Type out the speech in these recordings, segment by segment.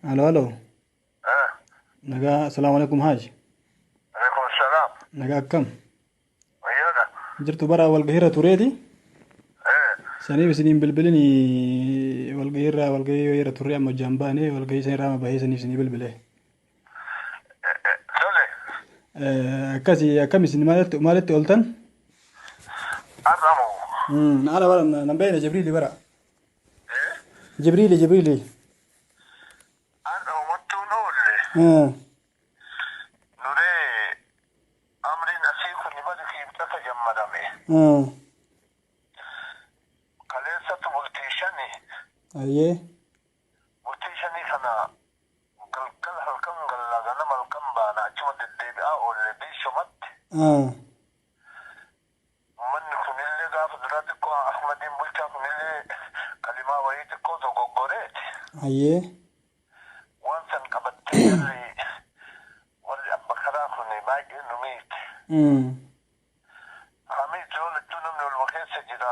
Alo, alo. Nagaa, asalaamu alaikum haaj. Alaikum salaam. Nagaa akkam? Wayyaadha. Jirtu bara walgahiirra tureeti. Saniif isiniin bilbilin walgahiirra walgahii irra turre amma hojjaan baane walgahii sanirraa amma bahee saniif isinii bilbile. Tole. Akkasi akkam isin maalitti maalitti ooltan? Har'amu. Haala bara nan beekne Jibriili bara. Jibriili Jibriili. Har'a uummattuun oolle. Nuree amriin asii kun bari kiibxata jammarame. Kaleessatu bultii 5. Ayyee. Bultii shanii kana galgala halkan galla ganama halkan baana achuma deddeebi'aa oolle biishomatti. Ummanni kunillee gaafa duraa xiqqoo Ahmadiin bulchaa kunillee kalimaa wayii xiqqoo dogoggoreeti. Ayyee. Waan san qabattee jarri warri abba karaa kun baay'ee nu miite. Hamiid yoo lachuu namni waluma keessa jira.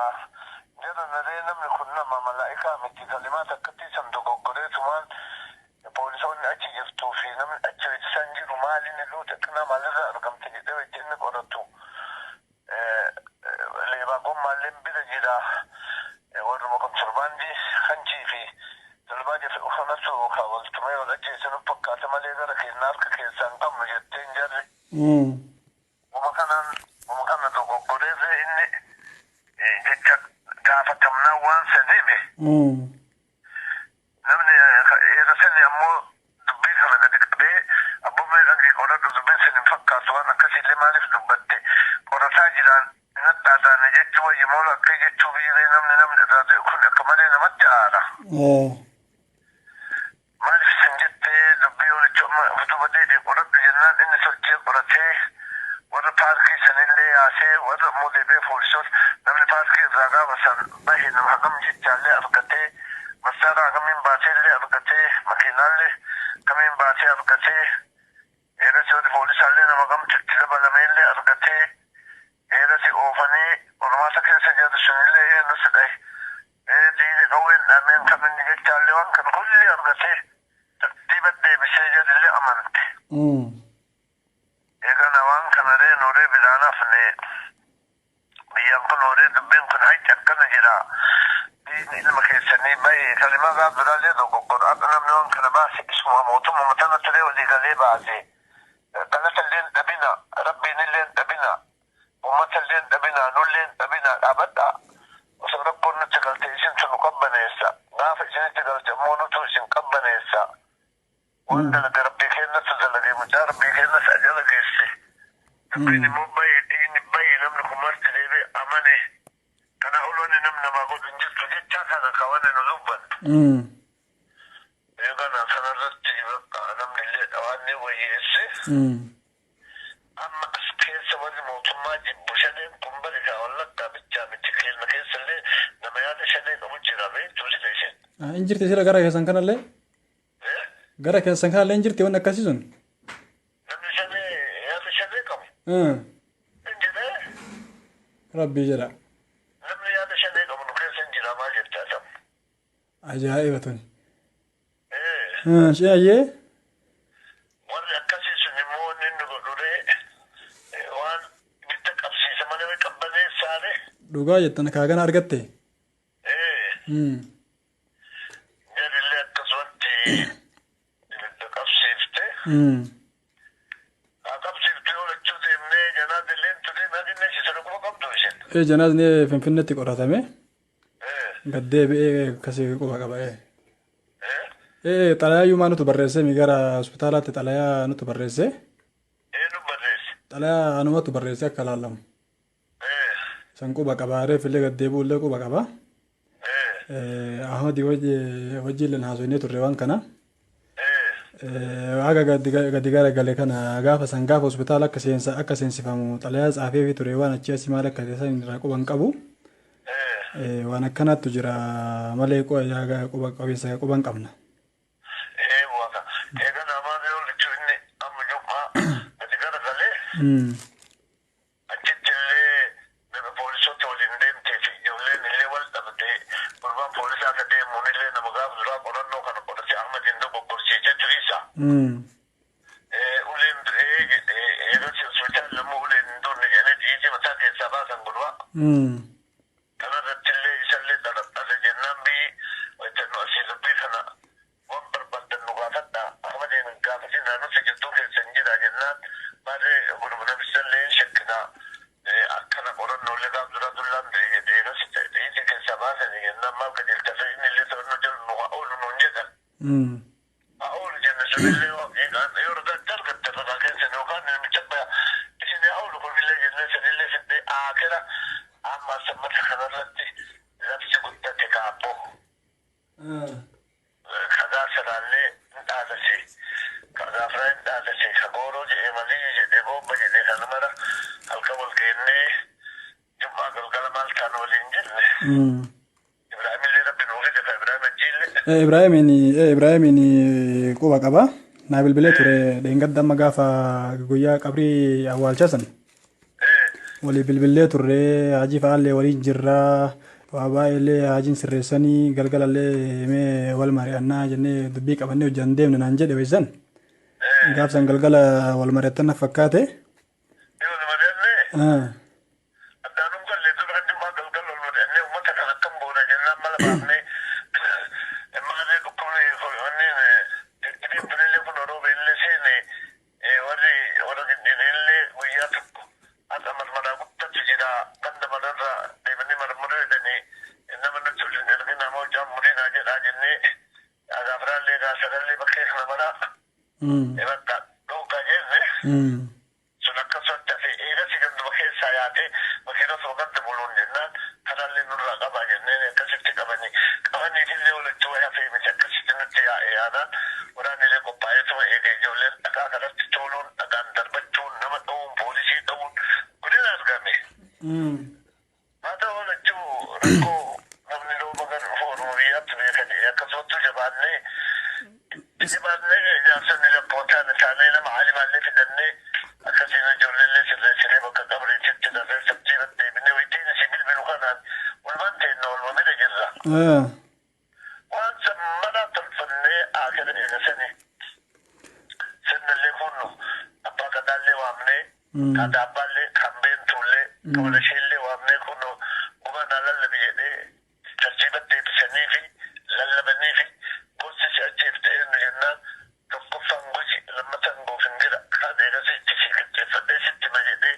Jara naree namni kun nama malaa'ikaa miti kalimaa takkattii san dogoggoreetumaan poolisoonni achi jirtuu fi namni achi san jiru maaliin luuti akkanaa maalirraa argamte jedhee wajji inni qoratu leebaa gommaalleen bira jira. Warruma kontirbaandii hanjii fi salbaaja fe'u kanatu ka waltumee wal ajjeese nu fakkaata malee gara keenya harka keessaa hin qabnu jetteen jarri. Wama kanaan wama kana dogoggoreerree inni jecha gaafatamnaan waan san hime. Namni eega sani ammoo dubbii kana gadi qabee abboo mee dhaqii qoradhu dubbiin sun hin fakkaatu waan akkasiillee maaliif dubbatte qorataa jiraan hin addaadaane jechuu wayya moola akkay jechuu biiree namni namni irraa du'e kun akka malee namatti aara. Maaliif isin jettee dubbii oolicha amma of duuba deebi'e qoradhu jennaan inni tolchee qoratee warra paarkii sanillee yaasee warra immoo deebi'ee poolisoota namni paarkii irraa gaafa san bahe nama hagam jechaallee argatee massaaraa hagamiin baateellee argatee makiinaallee kamiin baatee argatee eegasii warri poolisaallee nama hagamtu itti dabalameellee argatee eegasi oofanii qormaata keessa jiru sunillee eenyu si dhahe Ee diini qawween dhaameen kam inni jechaallee waan kana kulli argatee tartiiba deebisee jedhillee amante. Eegana waan kana ree nuuree biraan hafne biyyaan kun hooree dubbiin kun hayxi akkana jira. Diini ilma keessanii bahe kalimaa gaaf duraallee dogoggora har'a namni waan kana baase isuma mootummaa tana turee walii galee baase. Galata illee hin dhabina rabbiin illee hin dhabina. Ummata illee hin dhabinaa, nullee hin dhabinaa dhaabadhaa. Osoo rakkoon nutti galte isintu nu qabbaneessa. Gaafa isinitti galte immoo nutu isin qabbaneessa. Waan dalage Rabbii keennatu dalage, mucaa Rabbii keennas ajala geesse. Dubbiin immoo baye, dhiigni baye, namni kun marti deebi'e amane. Kanaa ol wanni namni namaa godhu hin jirtu jechaa kana ka wanni nu dubbannu. Eegana kanarratti bakka namni illee dhawaannee wayyeesse. Amma as keessa warri mootummaa jibbu shaneen kun bari kaa wallaggaa bichaa miti keenna keessa illee nama yaada shanee qabu jira beektuu sila isin. Hin jirti sila gara keessan kanallee? Gara keessan kanallee hin jirti wanni akkasii sun? Namni shanee yaada shanee qabu hin jiree. Rabbii jedha. Namni yaada shanee qabu nu keessa hin jira maal jettaa tam. Ajaa'iba tuni. Ishee ayyee. Warri akkasii sun immoo wanni inni godhuree waan ibidda qabsiisa malee way qabbaneessaare. Dhugaa jettan kaagana argatte. Jarillee akkasumatti ibidda qabsiifte. Haa qabsiifte yoo lachuu deemnee janaazilleen tuni haginne ishee sana quba qabdu isin. Ee janaazni Finfinneetti qoratame. Gad deebi'ee akkasii quba qaba. Ee xalayaa yuumaa nutu barreessee mi gara hospitaalaatti xalayaa nutu barreessee. Eenyu barreesse? Xalayaa anumatu barreessee akka laallamu. San quba qaba reef illee gad deebi'u illee quba qaba. Ahmadi wajji illee haasofnee turre waan kana. Haga gadi garagale kana gaafa san gaafa hospitaala akka seensa akka seensifamu xalayaa tsaafeefii ture waan achii asii maal akka ta'e san irraa quba hin qabu. Waan akkanaattu jira malee quba qabiinsa quba hin qabna. Ee waaqa. Eega namaa yoo lichuu inni amma jum'aa gadi garagalee achitti illee nama poolisoota waliin deemtee fi ijoolleen illee wal dhabde gurbaan poolisaa akka deemuun illee nama gaafa duraa qorannoo kana qorate Ahmadiin dogoggorsiise. beekta. Uleen du'ee jedhee eegas hospitaala immoo uleen hin duunne jedhanii dhiitii mataa keessaa baasan gurbaa. Kana irrattillee isallee xaraxxarre jennaan biyyi wayita nu asii dubbii kana waan barbaaddan nu gaafadhaa Ahmadiin hin gaafatinaa nuti jidduu keessan jira jennaan maarree gurba namichallee hin shakkinaa akkana qorannoolee gaaf duraa dullaan du'e jedhe eegas dhiitii keessaa baasanii jennaan maal qajeelcha fi innillee to'annoo jala nu haa oolu nuun jedhan. Haa oolu jenne sunillee yoo ragaa itti argatte ragaa keessan yookaan namicha baya isin haa oolu kunillee jennee sanillee fidnee aakira amma sammata kanarratti labsi guddate kaabboo. Kagaa sanaallee hin dhaadase kagaa firaa hin dhaadase ka gooroo jedhee maliyyi jedhee goobba jedhee kana mara halkan wal geennee jum'aa galgala maal taana waliin jenne. Ibraahimillee rabbi nuu fide ka Ibraahim Hajjiillee. Ibraahimiin Ibraahimiin quba qaba. Naa bilbilee ture dheengadda amma gaafa guyyaa qabrii awwaalchaa san. Walii bilbillee turre hajii fa'aallee waliin jirraa waa baay'eellee hajiin sirreessanii galgalallee mee wal mari'annaa jennee dubbii qabannee hojjaan deemne naan jedhe weessan. Gaaf san galgala wal mari'attan na fakkaate. Ni wal mari'annee. Addaanum galle dura jummaa galgal ol mari'annee uummata kan akkam goona jennaan mala baafnee maarree dhukkubni wanni dhibeen tunillee kun rooba illee seene warri warra gindhiirillee guyyaa tokko har'a marmaraa guddatu jira ganda mararra deemanii marmaruu jedhanii nama nutti ol hin ergin nama hojjaan murinaa jedhaa jennee agaafraallee gaasarallee bakkee kana maraa bakka dhoogaa jenne. Sun akkasumatti hafe. Eegasii ganduma keessaa yaatee makiina osoo ganda buluun jennaan kanallee nurraa qabaa jenneen akkasitti qabanii. Qabaniifillee walitti wayi hafee miti akkasitti nutti yaa'e yaanaan waraannillee qophaa'eetuma eege ijoolleen dhagaa kanatti tuuluun dhagaan darbachuun nama dha'uun poolisii dha'uun godina argame. Haa ta'u lachuu rakkoo namni rooba gara dhufu Oromoo biyyaatti beeka jedhee akkasumattuu jabaannee itti jabaannee jaarsonni lakkootaan taanee nama aalimaallee fidannee akkasiin ijoolleellee sirreessinee bakka qabriititti dafee sabtiiba deebinee waytiin isii bilbilu kanaan walumaan teenna waluma bira jirra. Waan san mala tolfannee aakira eegasanii sirnallee kunnu abbaa gadaallee waamnee ka daabbaallee kan beentuullee ka walasheellee waamnee kunnu gumaa naa lallabi jedhee tartiiba deebisanii fi lallabanii fi gosti si ajjeefte eenyu jennaan tokkoffaan gosi lammataan goofingira kaan eegasii itti sii qixxeeffadhee sitti hima jedhee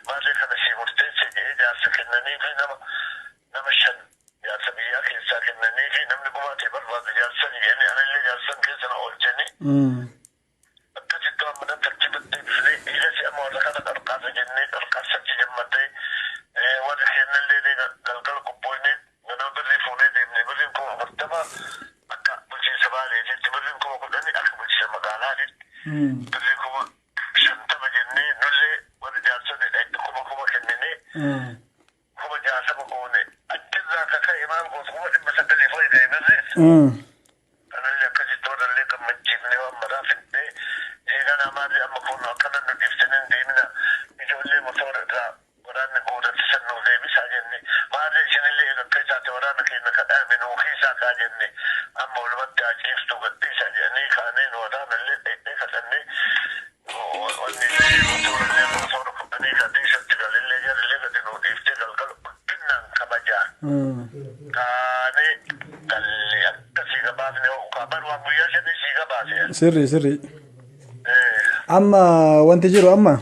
maarree kana sii murteesse jedhee jaarsa kennanii fi nama nama shan jaarsa biyyaa keessaa kennaniifi namni gumaa ta'e barbaadu jaarsa sani jedhanii anallee jaarsa san keessa na oolchanii akkasitti waan mana tartiibatti deebifnee eegasii amma warra kana qarqaarra jennee qarqaarsatti jammarree warri keennallee galgala qophooynee ganama birrii fuunee deemne birriin 40,000 akka bulchiinsa Baaleetitti birriin 10,000 akka bulchiinsa magaalaatitti birrii 50,000 jennee nullee warri jaarsonni kuma kuma kenninee 60,000 goone achirraa ka ka'e maal gootu 900,000 fa'i ga'e birriis. Kanallee akkasitti warrallee gammachiifnee waan maraa fidnee eeganaa maarree amma kun akkana nu dhiiftanii hin deemina ijoollee motoora irraa waraanni guurratti san nuu deebisaa jenne maarree isinillee eega akka isaati waraana keenya ka dhaame nuu kiisaa kaa jenne amma walumatti haa ciiftuu gadhiisaa jedhanii kaanee nu waraanallee dheedhee kadhannee Wanni motoorallee motoora fudhanii gadiisatti galillee jarillee gadi nuu dhiiftee galgala ulfinnaan kabajaan kaanee galle akka sii gabaafne ho'u kaa bar waan guyyaa shanii sii gabaase ani. Sirrii sirrii. Amma wanti jiru amma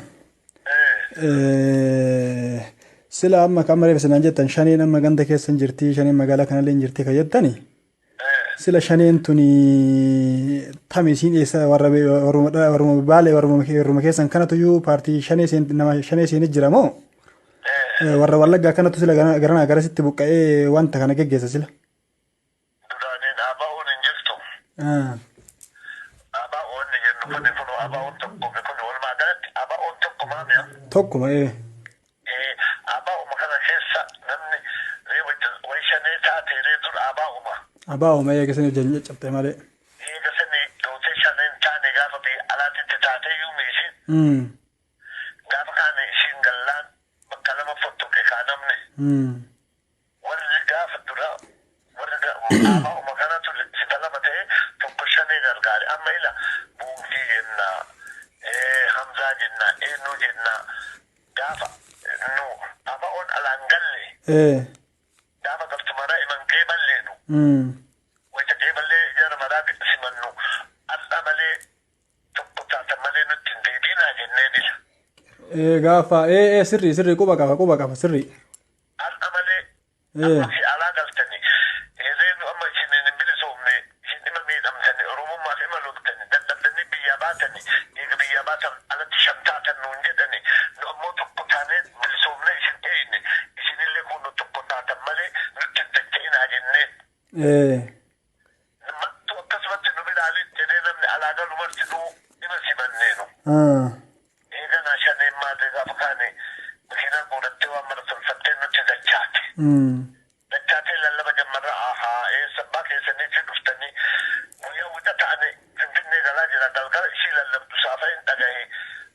sila amma kan amma reeffa sinaan jettan shaneen amma ganda keessa hin jirti shaneen magaalaa kanallee hin jirti kan jettani. Sila shaneen tuni tami isiin eessa warra warruma baalee warruma keessan kanatuyyuu paartii shanee seen nama shanee seenit jira moo warra wallaggaa kanatu sila garanaa garasitti buqqa'ee wanta kana geggeessa sila. Duraaniin ABO'n hin jirtu. ABO'n ni jennu kuni kun ABO'n tokko kun walumaa galatti ABO'n tokko maami'a. Tokkuma ee. ABO'uma kana keessa namni ree wajjin way shanee taate ree dur ABO'uma. ABO'uma eega sanii wajjin caccabte malee. Eega sanii dootee shaneen taane gaafa biyya alaatitti taatee yuumi isiin. Gaafa kaane isiin gallaan bakka lama fottoqe kaa namni. Warri gaafa duraa warri ABO'uma kanatu sifa lama ta'ee tokko shanee gargaare. Amma ila jenna, Hamzaa jenna, eenyu jenna, gaafa nu ABO'n alaan galle, gaafa galtu maraa iman qeeballeenu, wayita qeeballee jara maraa simannu, har'a malee tokko taatan malee nutti hin deebiinaa jenneen ila. Gaafa sirrii sirrii, quba qaba, quba qaba, sirrii. Har'a malee amma si alaa galtani reenu amma isin hin bilisoomne, isin dhima miidhamtani, Oromummaaf ima loltani, dadhabdanii biyyaa baatani, eega biyyaa baatan alatti shan taatan nuun jedhani, nu ammoo tokko taanee bilisoomne isin eeyne, isinillee kun tokko taatan malee nutti hin dacha'inaa jenneen. Mattu akkasumatti nu biraalii jedhee namni alaa galu martinuu dhima simanneenu. Eeganaa shaneen maatee gaafa kaane makiinaa guurattee waan mara tolfattee nutti dachaate. Dachaatee lallaba jammarra ahaa eessa abbaa keessanii fi dhuftanii. Guyyaa wixa ta'ane Finfinnee galaa jira, galgala ishii lallabdu saafa hin dhagahe,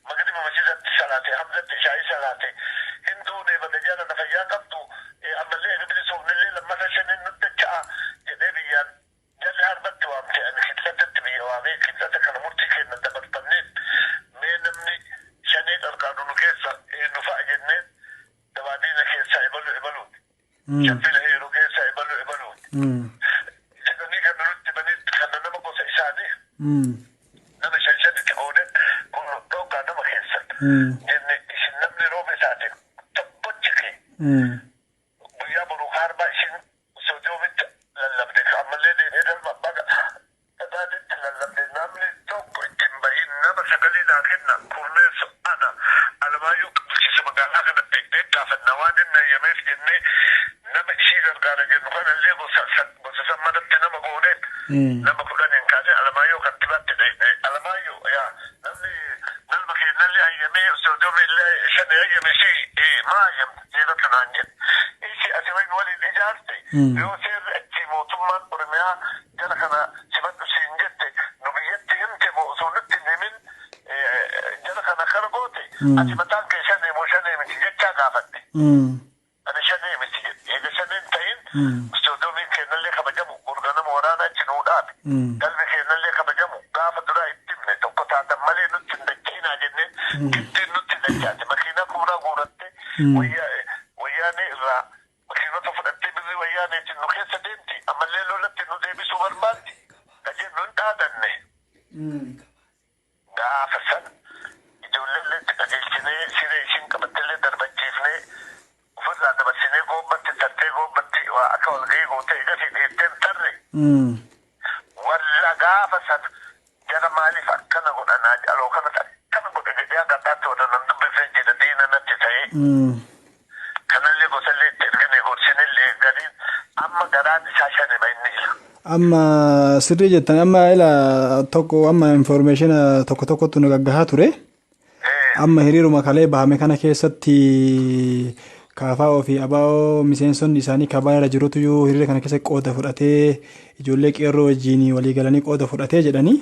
magriba masjidatti salaate, Hamzatti ishaa'ii salaate, hin duune bada jara na fayyaa qabdu, ammallee eega bilisoomnellee lammata shaniin nutti dacha'a jedhee biyyaan jalli harbatti waamte. Ani kibxatatti biyya waamee kibxata kana murtii kenna dabarfanneen, mee namni shanee qarqaaru nu keessa eenyu fa'a jenneen, dabaadiina keessaa ebalu ebaluuti. Shaffila heeruu keessaa ebalu ebaluuti. Jedhanii kan nutti himanitti kana nama gosa isaanii nama shan shanitti goonen kun dhoogaa nama keessan jenne, isin namni rooba isaati tokkochi kee guyyaa boruu kaarbaa isin sodoomitti lallabde, ammallee deebi'ee galma abbaa gadaatitti lallabde, namni tokko ittiin bahin, nama sagalee naa kenna kurneessu ana Alamaayyoo bulchiinsa magaalaa kana dhaqnee gaafanna waan inni hayyameef jennee, nama ishii gargaara jennu kanallee gosa gosa san manatti nama gooneen nama 10n kaasee Alamaayyoo kantibaatti dhaqne. Alamaayyoo, yaa namni galma keenyallee hayyamee sodoomiillee shan hayyame si maa hayyamte seeratu naan jedhe, isi ati wayin waliin ijaarte, yoo seerri achii mootummaan Oromiyaa jara kana simadhu siin jette nu biyyatti himte moo osoo nutti hin himin jara kana akkana goote, ati mataan kee shanee moo shanee miti jechaa gaafadhe. Ani shanee miti jedhe. Eega shaneen ta'in sodoomiin keenyallee kabajamu, gorganama waraanaa achi nuu dhaabe. Galmi keenyallee kabajamu gaafa duraa itti himne, tokko taatan malee nutti hin dacha'inaa jenneen giddiin nutti dachaate, makiinaa kuuraa guurattee wayyaanee irraa makiinota fudhattee birrii wayyaaneetiin nu keessa deemti, ammallee lolatti nu deebisuu barbaaddi ka jennu hin dhaadanne. Gaafa san ijoolleellee itti qajeelchinee, siree ishiin qabattellee darbachiifnee ofirraa dabarsinee, goobbatti tartee goobbatti waa akka walgahii gootee egasii dheetteen tarre. Walla gaafa san jara maaliif akkana godhanaa aloo kanatti akkana godhe jedhee hanga addaatti warra nan dubbifne jedha, diina natti ta'ee. Kanallee gosallee itti ergine, gorsinellee gariin amma garaan isaa shanima inni jira. Amma sirrii jettan, amma ila tokko amma information tokko tokkotu nu gaggahaa ture. Amma hiriiruma kalee bahame kana keessatti KFO fi ABO miseensonni isaanii kabaa irra jirutu hiriira kana keessa qooda fudhatee, ijoollee qeerroo wajjin walii galanii qooda fudhatee jedhanii.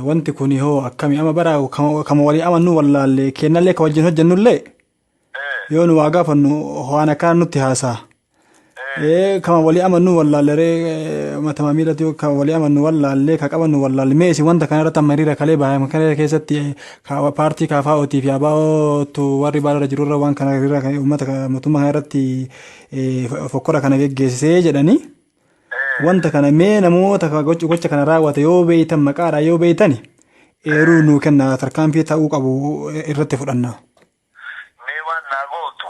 Wanti kun hoo akkami? Amma bara kama walii amannu wallaalle, kennallee ka wajjin hojjennullee yoo nu waa gaafannu waan akkana nutti haasaa. Kama walii amannu wallaalle ree, matama miilatti kama walii amannu wallaalle, ka qabannu wallaalle. Mee isin wanta kana irratti amma hiriira kalee bahame kana keessatti paartii KFOtii fi ABOtu warri baala jirurra waan kana hiriira uummata mootummaa kana irratti fokkora kana geggeessisee jedhanii. Wanta kana mee namoota gocha kana raawwate yoo beeytan, maqaadhaan yoo beeytani, eeruu nuu kenna, tarkaanfii ta'uu qabu irratti fudhanna. Mee waan naa gootu,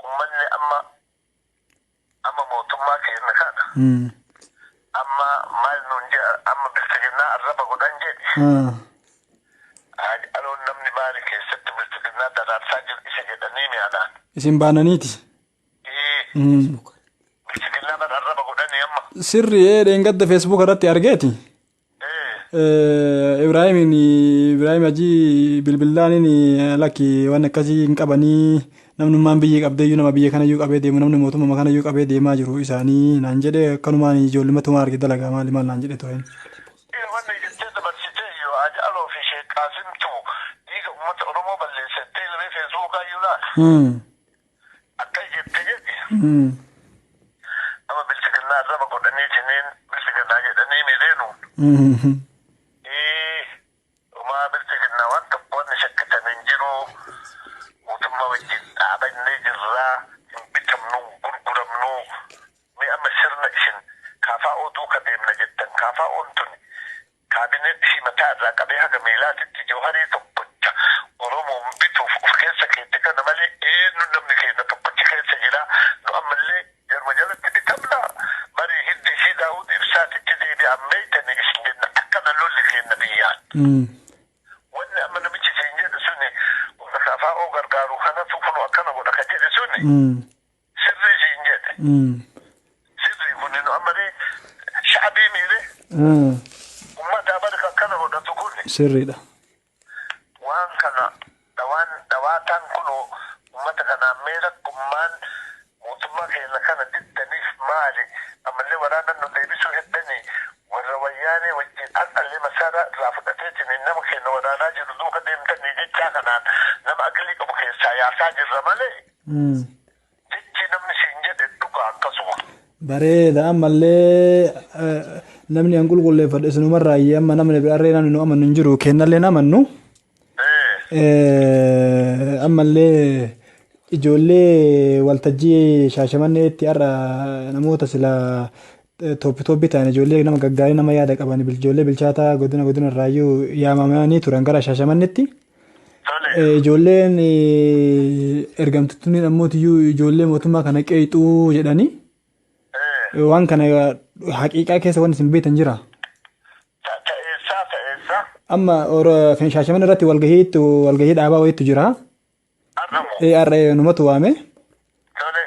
uummanni amma mootummaa keenya kana amma maal nuun jedha, amma bilchiginnaa arraba godhan jedhe. Aloon namni maali keessatti bilchiginnaa daraarsaa jiru isa jedhanii mi'anaan. Isin baananiiti. Bilchiginnaa bara arraba godhanii amma. Sirri, dheengadda Facebook irratti argeeti. Ibraahimin Ibraahim Hajii bilbilaaniin lakki waan akkasii hin qabanii, namnummaan biyya qabdeeyyuu nama biyya kanayyuu qabee deemu, namni mootummaa kanayyuu qabee deemaa jiru isaanii naan jedhe, akkanumaan ijoollumatumaa arge dalagaa maali maal naan jedhe ture. Wanni jettee dabarsitee yoo Haacaaloo fi Sheek Qaasimtu dhiiga uummata Oromoo balleessettee lamee Facebookaa iyyuu laala. Akka jette jedhe. Amma bilchiginnaa arraba godhanii isiniin bilchiginnaa jedhanii miidheenuun. Ee, homaa bilchiginna waan tokko wanni shakkitan hin jiru. Mootummaa wajjin dhaabannee jirraa, hin bitamnu, hin gurguramnu. Mee amma sirna isin KFO duuka deemna jettan, KFOn tuni kaabineen isii mataa irraa qabee haga miilaatitti Jawharii tokkocha Oromoon bituuf of keessa keette kana malee eenyu namni keenya tokkochi keessa jira. Nu ammallee jaruma jalatti bitamna. Barii hiddi isii Daawud Ibsaatitti deebi'an beeytanii isin jenna, akkana lolli keenna biyyaan. Wanni amma namichi siin jedhu suni, warra KFO gargaaru kanatu kunoo akkana godha ka jedhe suni sirrii siin jedhe. Sirrii kuni nu amma ree sha'abii miire ummataa bari ka akkana godhatu kuni. Sirriidha. Waan kana dhawaan dhawaataan kunoo ummata kanaan mee rakkummaan mootummaa keenya kana diddaniif maali? Ammallee waraana nu deebisuu heddanii warra Wayyaanee wajjin har'allee masaaraa irraa fudhateetiin nama keenya waraanaa jiru duuka deemtanii jechaa kanaan nama aqlii qabu keessaa yaasaa jirra malee jechi namni siin jedhe dhugaa akkasuma. Bareeda, ammallee namni an qulqulleeffadhe isinumarraayyee, amma namni birarree namni nu amannu hin jiru, kennallee hin amannu. Ammallee ijoollee waltajjii Shaashamanneetti har'a namoota sila tooppi tooppi ta'an, ijoollee nama gaggaarii, nama yaada qaban, ijoollee bilchaataa godina godina irraayyuu yaamamanii turan gara Shaashamanneetti. Ijoolleen ergamtittuun ammootiyyuu ijoollee mootummaa kana qeexuu jedhanii waan kana haqiiqaa keessa waan isin beektan jira. Ta'eessaa ta'eessaa. Amma Shaashamanne irratti walgahiitti walgahii dhaabaa wayiitu jira. Arramu. Har'a numatu waame. Tole.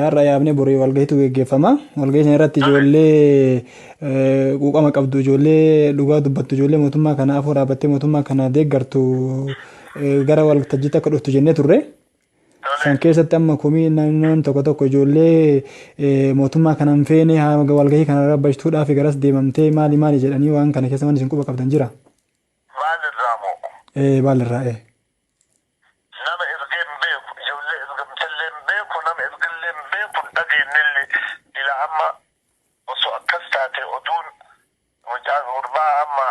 Har'a yaabnee borii walgahiitu geggeeffama. Walgahii sana irratti ijoollee quuqama qabdu, ijoollee dhugaa dubbattu, ijoollee mootummaa kana afur dhaabbattee mootummaa kana deeggartu gara waltajjiitti akka dhuftu jennee turre. San keessatti amma komii naannoon tokko tokko ijoollee mootummaa kana hin feene walgahii kana rabbachtuudhaaf garas deemamtee maali maali jedhanii, waan kana keessa wanni isin quba qabdan jira. Maalirraa moo? Maalirraa? Nama ergee hin beeku, ijoollee ergamtellee hin beeku, nama ergillee hin beeku, hin dhageenyellee. Ila amma osoo akkas taate oduun mucaa gurbaa amma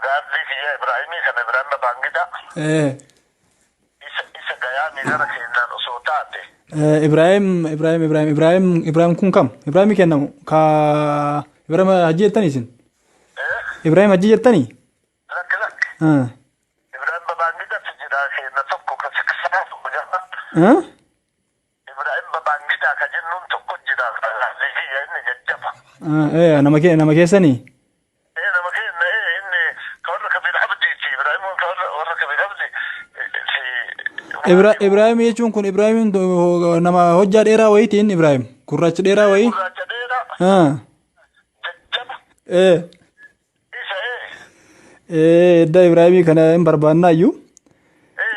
gaardii kiyyaa Ibraahimii kana, Ibraahim Baangida, isa gayaanii gara keenyaan osoo taate. Ibrahim, Ibrahim, Ibrahim, Ibrahim, Ibrahim kun kam? Ibrahim kennamu ka Ibrahim Hajji jettanii isin? Ibrahim Hajji jettanii? Lakki, lakki. Ibrahim Babaangidatu jira keenya tokko ka siksaa tokko jira. Ibrahim Babaangidaa ka jennuun tokko jira, gaardii kiyya inni jajjaba. Nama keessanii? Ee, nama keenya, ee, inni ka warra Kabir Abdiiti. Ibrahim ka warra Kabir Abdi si. Ibrahim jechuun kun Ibrahim nama hojjaa dheeraa wayiiti inni, Ibrahim gurraacha dheeraa wayii. Gurraacha dheeraa jajjaba. Isa ee. Edda Ibrahimii kana hin barbaannaayyuu.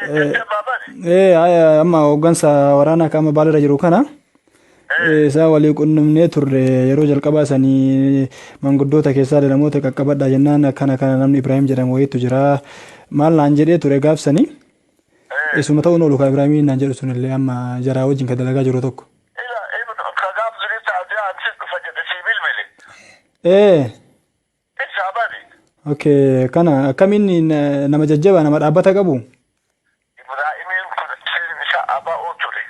Ee, jajjabaa bari. Haya, amma hooggansa waraanaa qaama baalirra jiru kana isaa walii qunnamnee turre. Yeroo jalqabaa sanii manguddoota keessaa namoota qaqqabadha jennaan, akkana kana namni Ibrahim jedhamu wayiitu jira maal naan jedhee ture gaafsanii. Isuma ta'uun oolu ka Ibrahimii naan jedhu sunillee amma jaraa wajjin ka dalagaa jiru tokko. Ila ka gaaf durii taatee ansi dhufa jedhe sii bilbile. Isaa bari. Okay, kana akkamiin nama jajjabaa, nama dhaabbata qabu? Ibraahimiin kun sirni isaa ABO ture.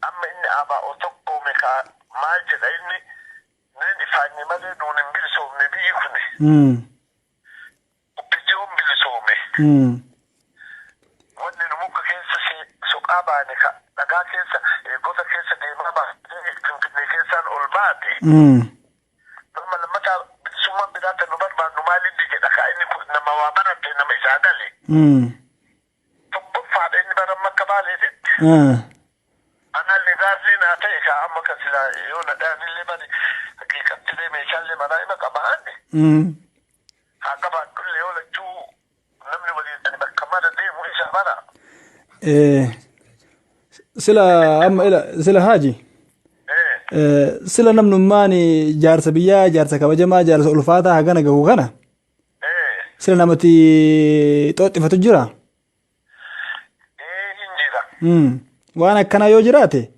Amma inni ABO tokko meeqa maal jedha, inni nin ifaanni malee nuun hin bilisoomne biyyi kuni. OPDOn bilisoome. Wanni nu muka keessa soqaa baane, ka dhagaa keessa gosa keessa deemaa baane, Finfinnee keessaan ol baate. Nama lammataa bilisummaan biraa kan nu barbaannu maalinni jedha, ka inni kun nama waa barate, nama isaa gale. Tokkoffaadha inni bara akka baaleetitti. Analli gaarri naa ta'e ka amma ka silaa yoo na dhaanillee bari haqiiqattilee meeshaalee manaa ima qabaanne. Haa qabaadhullee, yoo lachuu namni waliin ani bakka mara deemu isa bara. Sila amma ila sila haaji. Sila namnummaan jaarsa biyyaa, jaarsa kabajamaa, jaarsa ulfaataa hagana gahu kana sila namatti xooxxifatu jira. Ee, hin jira. Waan akkanaa yoo jiraate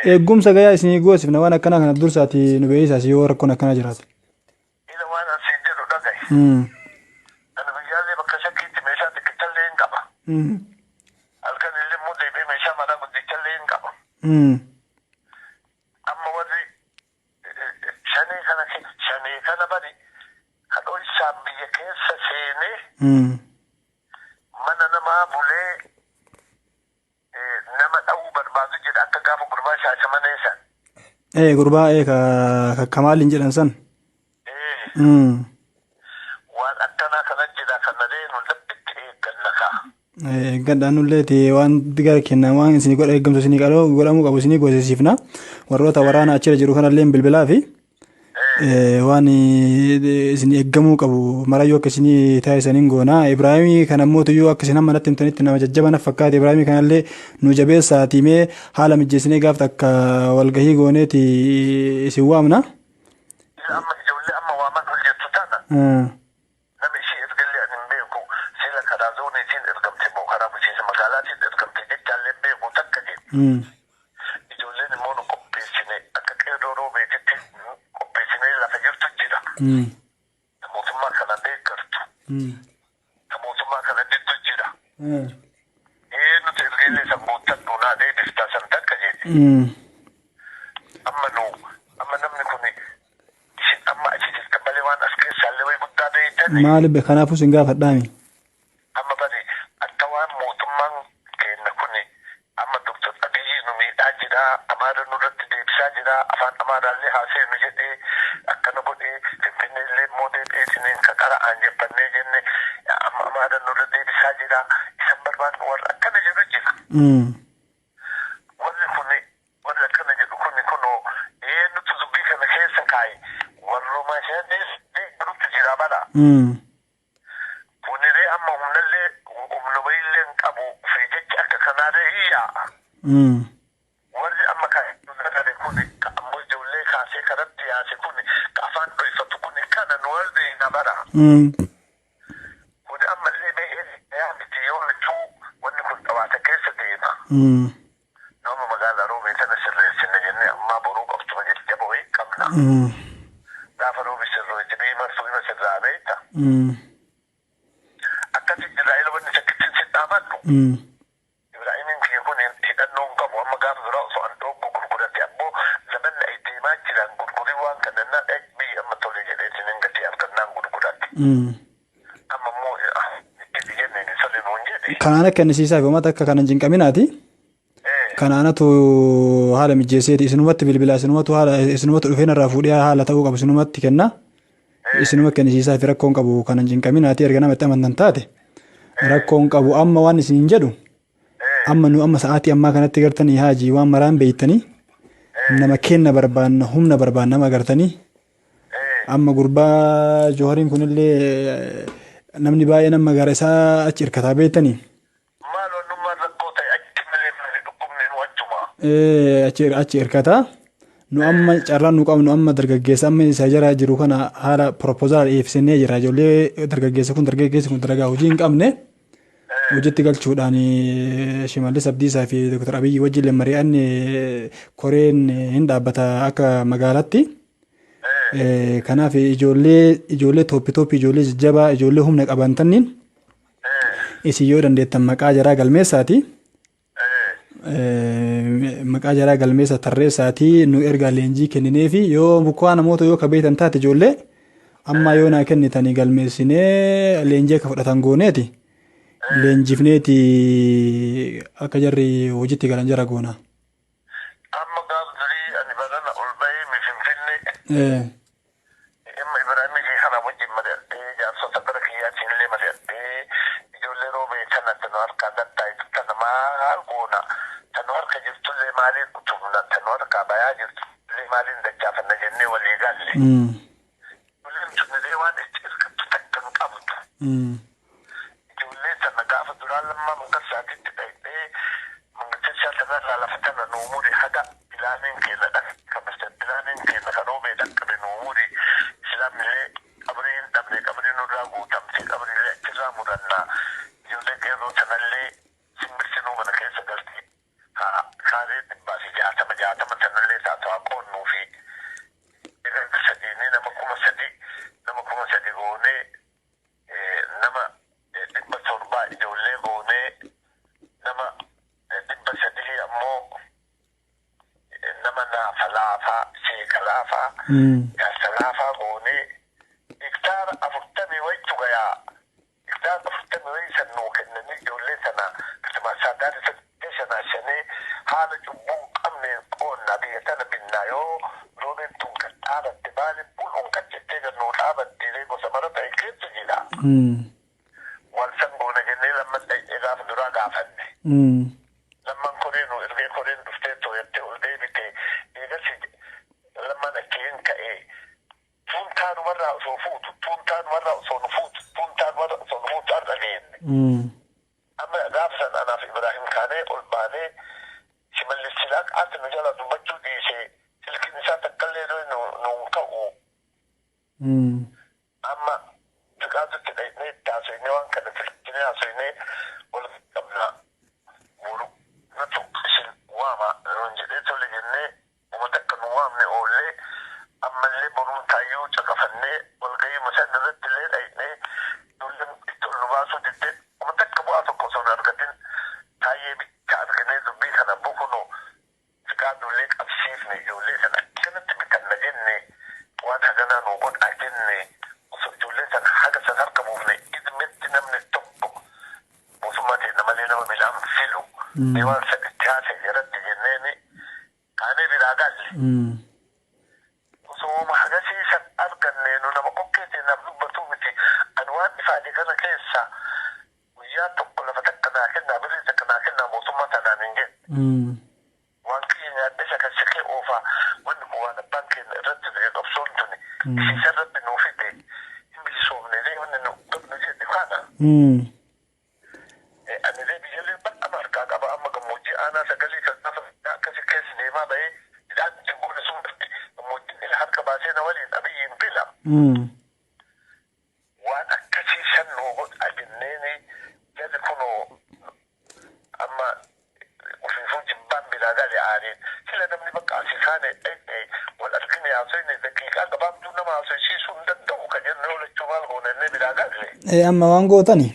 eegumsa gayaa isinii goosifna, waan akkanaa kana dursaati nu beeksisaas yoo rakkoon akkanaa jiraate. Ani guyyaallee bakka shakkiitti meeshaa xiqqichallee hin qaba. Halkan illee immoo deebi'ee meeshaa maraa guddichallee hin qaba. Amma warri shanee kana shanee kana bari kan dhoysaan biyya keessa seenee mana namaa bulee nama dha'uu barbaadu jedha akka gaafa gurbaa Shaashamanee san. Ee, gurbaa ee ka ka Kamaaliin jedhan san. Waan akkanaa kana jira kana reenu labbitti eegganna kaa. Eeggadhaan nulleeti waan gara kennan waan isinii godha eeggamsa isinii qaroo godhamuu qabu isinii goosisiifna. Warroota waraana achirra jiru kanallee bilbilaa fi waan isin eeggamuu qabu marayyuu akka isinii taasisaniin goona. Ibraahimii kana mootuyyuu akka isin hamma natti himtanitti nama jajjaba na fakkaate. Ibraahimii kanallee nu jabeessaatii mee haala mijjeessinee gaaf takka walgahii gooneeti isin waamna. Amma ijoollee amma waaman ol jettu tana nama ishee ergallee ani hin beeku, sila karaa zooniitiin ergamte moo karaa bulchiinsa magaalaatiin ergamte jechaallee hin beeku takka jedhe. Ijoolleen immoo nu qopheessine akka qeerroo roobeetitti qopheessinee lafa jirtu jira. Mootummaa kana deeggartu. Mootummaa kana diddu jira. Ee, nuti ergeellee san guuttadhu naa deebiftaa san takka jedhe. Amma nu amma namni kun isin amma achi jirtan malee waan as keessaallee wayi guddaa beeytani. Maali kanaafuu isin gaafadhaami. Amma bari akka waan mootummaan keenya kun amma Dr. Abiyyi nu miidhaa jira, Amaara nurratti deebisaa jira, afaan Amaaraallee haaseenu jedhee akkana godhee, Finfinnee illee immoo deebi'eetiniin ka qara'aan jeffannee jenne amma Amaara nurra deebisaa jira. Isan barbaadnu warra akkana jedhu jira. Warri kun, warri akkana jedhu kun kunoo eenyutu dubbii kana keessa kaa'e? Warruma isheenis deeggarutti jira bara. Kuniree amma humnallee humna wayiillee hin qabu fi jecha akka kanaalee hin yaa'a. Warri amma kan kun ka ammoo ijoollee kaasee karatti yaase kun ka afaan dhoyfatu kun kana nu wal beekna bara. Kun ammallee mee yaa miti yoo mituu wanni kun dhawaata keessa deema. Nama magaalaa Roobee tana sirreessine jennee ammaa boruu qabtuma jajjaba wayii qabna. Gaafa roobi sirrooyte biyyi martuu hima sirraa beekta. Akkasi Israa'el wanni takkittiin si dhaamadhu. Ibraahimiin kiyya kun hidhannoo hin qabu. Amma gaafa duraa osoo an dhooggu gurgurate, ammoo zamanni ay deemaa jiran gurgurii waan kana na biyyi amma tole jedheetiin hin gatii argannaan gurgurate. Amma immoo itti jenneen sole nuun jedhe. Kanaan akka kennisiisaaf uummata akka kana hin cinqaminaati. Kanaanatu haala mijjeesseeti isinumatti bilbila, isinumatu haala isinumatu dhufee narraa fuudhee haala ta'uu qabu isinumatti kenna. Isinuma kennisiisaaf rakkoon qabu kana hin cinqaminaati, erga nama itti amantan taate rakkoon qabu. Amma waan isin jedhu, amma nu amma sa'aatii ammaa kanatti gartanii haajii waan maraan beeytanii nama kenna barbaanna, humna barbaanna nama gartanii. Amma gurbaa Johariin kunillee namni baay'een amma gara isaa achi hirkataa beeytanii. Maal wannummaan rakkoo ta'e achi malee maali dhukkubni nu achuma. Achi hirkataa. Nu amma carraan nu qabnu amma dargaggeessa amma isa jara jiru kana haala proposal dhiyeessinee jira. Ijoollee dargaggeessa kun, dargaggeessi kun dalagaa hojii hin qabne hojiitti galchuudhaan Shimallis Abdiisaa fi Dr. Abiyyi wajjin mari'anne, koreen hin dhaabbata akka magaalaatti. Kanaaf ijoollee tooppi tooppi, ijoollee jajjabaa, ijoollee humna qaban tanniin isin yoo dandeettan maqaa jaraa galmeessaati. Maqaa jaraa galmeessa tarreessaatii nu ergaa, leenjii kenninee fi yoo bukaa namoota yoo kabeetan taate ijoollee amma yoo naa kennitanii galmeessinee leenjii akka fudhatan gooneeti. Leenjifneeti akka jarri hojiitti galan jara goona. Amma gaaf durii ani barana ol bahee mi Finfinnee. Dhimma Ibraahimii kee kana wajjin mari'adhee, jaarsota bira kiyyaatiin illee mari'adhee, ijoollee roobee tana tanu harkaa dattaayitu tana maal goona, tanu harka jirtullee maaliin utubna, tanu harkaa bayaa jirtullee maaliin dachaafanna jennee walii galle. Ijoolleen tunillee waan itti hirkattu takka hin qabdu. Ijoollee tana gaafa duraa Lammaa Magarsaatitti dhaqxee mangisticha tanarraa lafa tana nuu muri, haga pilaaniin keenya dhaqqabe, pilaaniin keenya kan roobee dhaqqabe nuu muri, islaamnillee qabrii hin dhabne, qabrii nurraa guutamte, qabriillee achirraa murannaa, ijoollee qeerroo tanallee simbirsinuu mana keessa galti haa kaaree 160 60 tanallee taatu haa qoonnuu fi ganda sadiinii nama 3,000, nama 3,000 goonee. Jaarsa laafaa goonee hektaara 40 wayitu gayaa. Hektaara 40 wayii san nuu kennanii ijoollee sana katama saadaati sana shanee haala cubbuu hin qabneen qoonna biyya tana binnaa yoo roobeen tun gad dhaabatte maaliif bul'uun gad jettee gad nuu dhaabattiiree gosa mara ta'e keessa jira. Waan san goona jennee lamman dhayxee gaafa duraa gaafanne. Lamman koree nuu ergee koreen dhuftee tooyattee ol deebite. Eegasi lamman achi hin ka'e. Tuun taanumarraa osoo fuutu, tuun taanumarraa osoo nu fuutu, tuun taanumarraa osoo nu fuutu har'a geenne. Amma gaafa san anaaf Ibraahim kaanee ol baanee Shimallis silaa qaatti nu jalaa dubbachuu dhiise silkiin isaa takkallee nuun ka'u. Amma Fiqaadutti dhaqnee itti haasoynee waan kana tolchinee haasoynee wal qabna boru nutu isin waama nuun jedhee tole jennee homa takka nu waamne oollee ammallee boruun taayyuu caqafannee walgahiima san irratti illee dhaqnee ijoolleen itti ol nu baasuu didde homa takka bu'aa tokko osoo hin argatin taayyee bicha arginee dubbii kana bokunoo Fiqaaduullee qabsiifne ijoollee sana akkanatti bitanna jenne waan haganaa nuu godhaa jenne osoo ijoollee sana haga san harka buufne idmetti namni tokko mootummaa teenna malee nama midhaan filu mee waan san itti haasa'i jaratti jenneeni kaanee biraa galle. Osoo woma hagasii san argannee nu nama kokkee teennaaf dubbatuu miti ani waan ifaaje kana keessa Guyyaa tokko lafa takka naa kennaa, birrii takka naa kennaa mootummaa tanaan hin jenne. Waan kiyya nyaadhee shakashakee oofaa wanni kun waan abbaan keenna irratti du'e qabsoon tuni isii san rabbi nuu fide hin bilisoomne ree wanni nu gad nu jedhe kana. Ani ree biyyallee bal'ama harkaa qaba amma gammoojjii aanaa sagalii kan gaafa akkasi keessa deemaa bahee midhaan itti goone sun marti gammoojjiin ila harka baasee na waliin Abiyyiin fila. Waan akkasii san nuu godhaa jenneeni jarri kunoo amma ufiifuu jibbaan biraa gale aariin. Sila namni bakka asii kaane dhayne wal argine haasoyne daqiiqaa gabaabduu nama haasoysiisuu hin danda'u ka jennu yoo lachuu maal goona jennee biraa galle. Ee amma waan gootani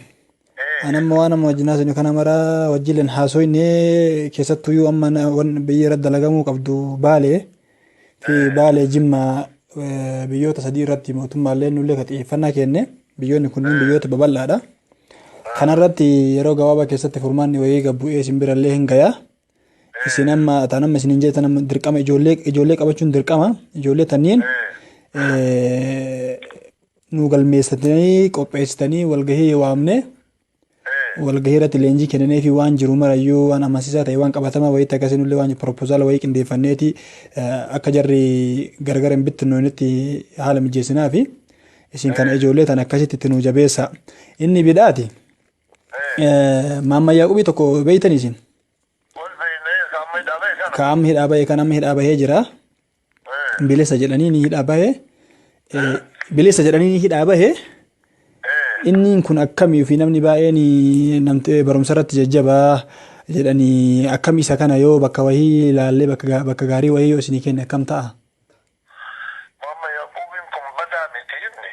an amma waan amma wajjin haasofne kana mara wajjilleen haasoyne keessattuyyuu amma wan biyya irra dalagamuu qabdu Baalee fi Baalee Jimmaa biyyoota sadii irratti mootummaallee nullee ka xiyyeeffannaa kenne biyyoonni kunniin biyyoota babal'aadha. Kanarratti yeroo gabaabaa keessatti furmaanni wayii gad bu'ee isin birallee hin gaya. Isin amma taan amma isiniin jettan amma dirqama ijoollee ijoollee qabachuun dirqama ijoollee tanniin nu galmeessitanii qopheessitanii walgahii waamne walgahii irratti leenjii kenninee fi waan jiru marayyuu waan amansiisaa ta'e waan qabatamaa wayiitti akkasii nullee waan propoozaala wayii qindeeffanneeti akka jarri gargar hin bittinnoonitti haala mijeessinaa fi isin kana ijoollee tan akkasitti itti nuu jabeessa. Inni bidhaati. Maamma Yaaqubii tokko beeytan isin. Ka amma hidhaa bahe kan amma hidhaa bahee jira. Bilisa jedhanii ni hidhaa bahe. Bilisa jedhanii ni hidhaa bahe. Inni kun akkamii fi namni baay'een namtee barumsa irratti jajjabaa jedhanii akkam isa kana yoo bakka wayii ilaallee bakka gaarii wayii yoo isinii kenne akkam ta'a? Maamma Yaquubiin kun badaa miti inni.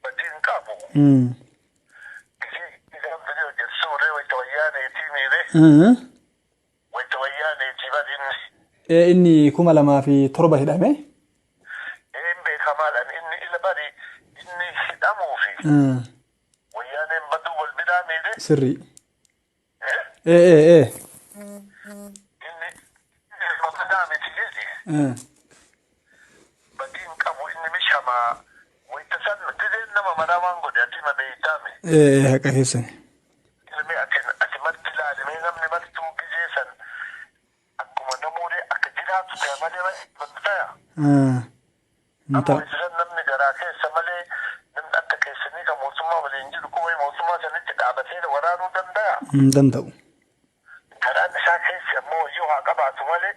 Badii hin qabu. Gisee isaan fidee hojjetu suurree wayita wayyaaneetii miiree. Wayita wayyaaneetii bar inni. Ee inni 2007 hidhame. Ee hin beekamaadha inni ila bari inni hidhamuufi wayyaaneen baduu wal biraa miiree. Sirrii. Ee ee ee. Inni ilma badaa miti jedhi. Badii hin qabu inni mishama wayita san dideen nama maraa waan godhe ati hima beeytaame. Ee ee haqa keessani. Ilmi ati ati marti ilaali mee namni martuu gizee san akkuma namuulee akka jiraatu taya malee malee taya. Hin Amma ta'u. wayita san namni garaa keessa malee namni akka keessanii kan mootummaa waliin jiru kun wayi mootummaa sanitti dhaabatee waraanuu danda'a? Hin danda'u. Garaan isaa keessi ammoo wayyoo haa qabaatu malee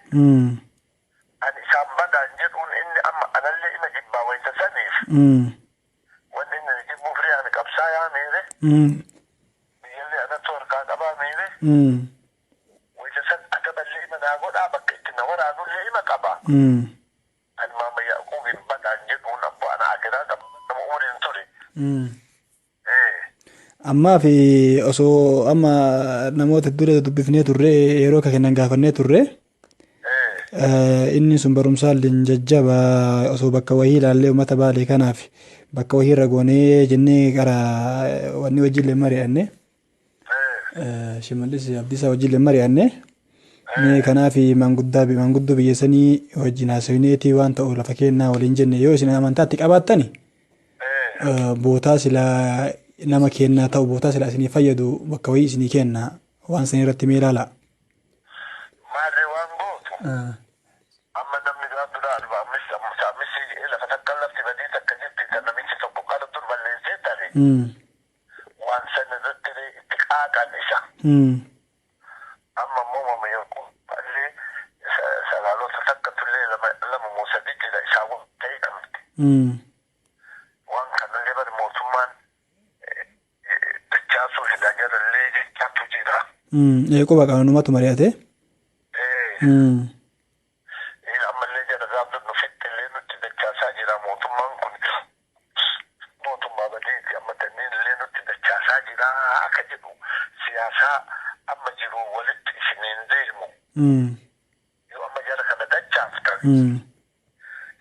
ani isaan badaa hin jedhuun inni amma anallee ima jibbaa wayita saniif wanni inni na jibbuuf ree ani qabsaayaa miire biyyallee anattu harkaa qabaa miire wayita san adaballee ima naa godhaa bakka itti na waraanullee ima qaba. Ani Maamma Yaaquubiin badaa hin jedhuun abbo ana akiraa qaba nama umriin ture. Ee. Ammaa fi osoo amma namoota dura dubbifnee turre yeroo akka kennan gaafannee turre. Ee. Inni sun barumsaallee jajjaba osoo bakka wayii ilaallee uummata Baalee kanaaf bakka wayii irra goonee jennee gara wanni wajjillee mari'anne. Shimallis Abdiisaa wajjillee mari'anne. Mee kanaaf maanguddoo biyya sanii wajjin haasofneetii waan ta'u lafa kennaa waliin jenne yoo isin amantaatti qabaattani bootaa silaa nama kennaa ta'u bootaa silaa isinii fayyadu bakka wayii isinii kenna waan san irratti mee ilaala. Maarree waan gootu amma namni gaaf duraa 45 jedhee lafa takka lafti badii takka jirti kan namichi tokko qara dur balleessee tare waan san irratti itti qaaqan isa. Amma immoo mama Yaaqoob illee salaalota takka tullee lama moo sadi jira isaa waan ta'e qabdi. Waan kanallee bari mootummaan dachaasuu hidhaa jarallee jechaatu jira. Quba qaba numatu mari'ate. Ammallee jara gaaf dur nufitti illee nutti dachaasaa jira mootummaan kun mootummaa badiiti amma tanniin illee nutti dachaasaa jira akka jedhu siyaasaa amma jiru walitti isiniin deemu. Yoo amma jara kana dachaaftan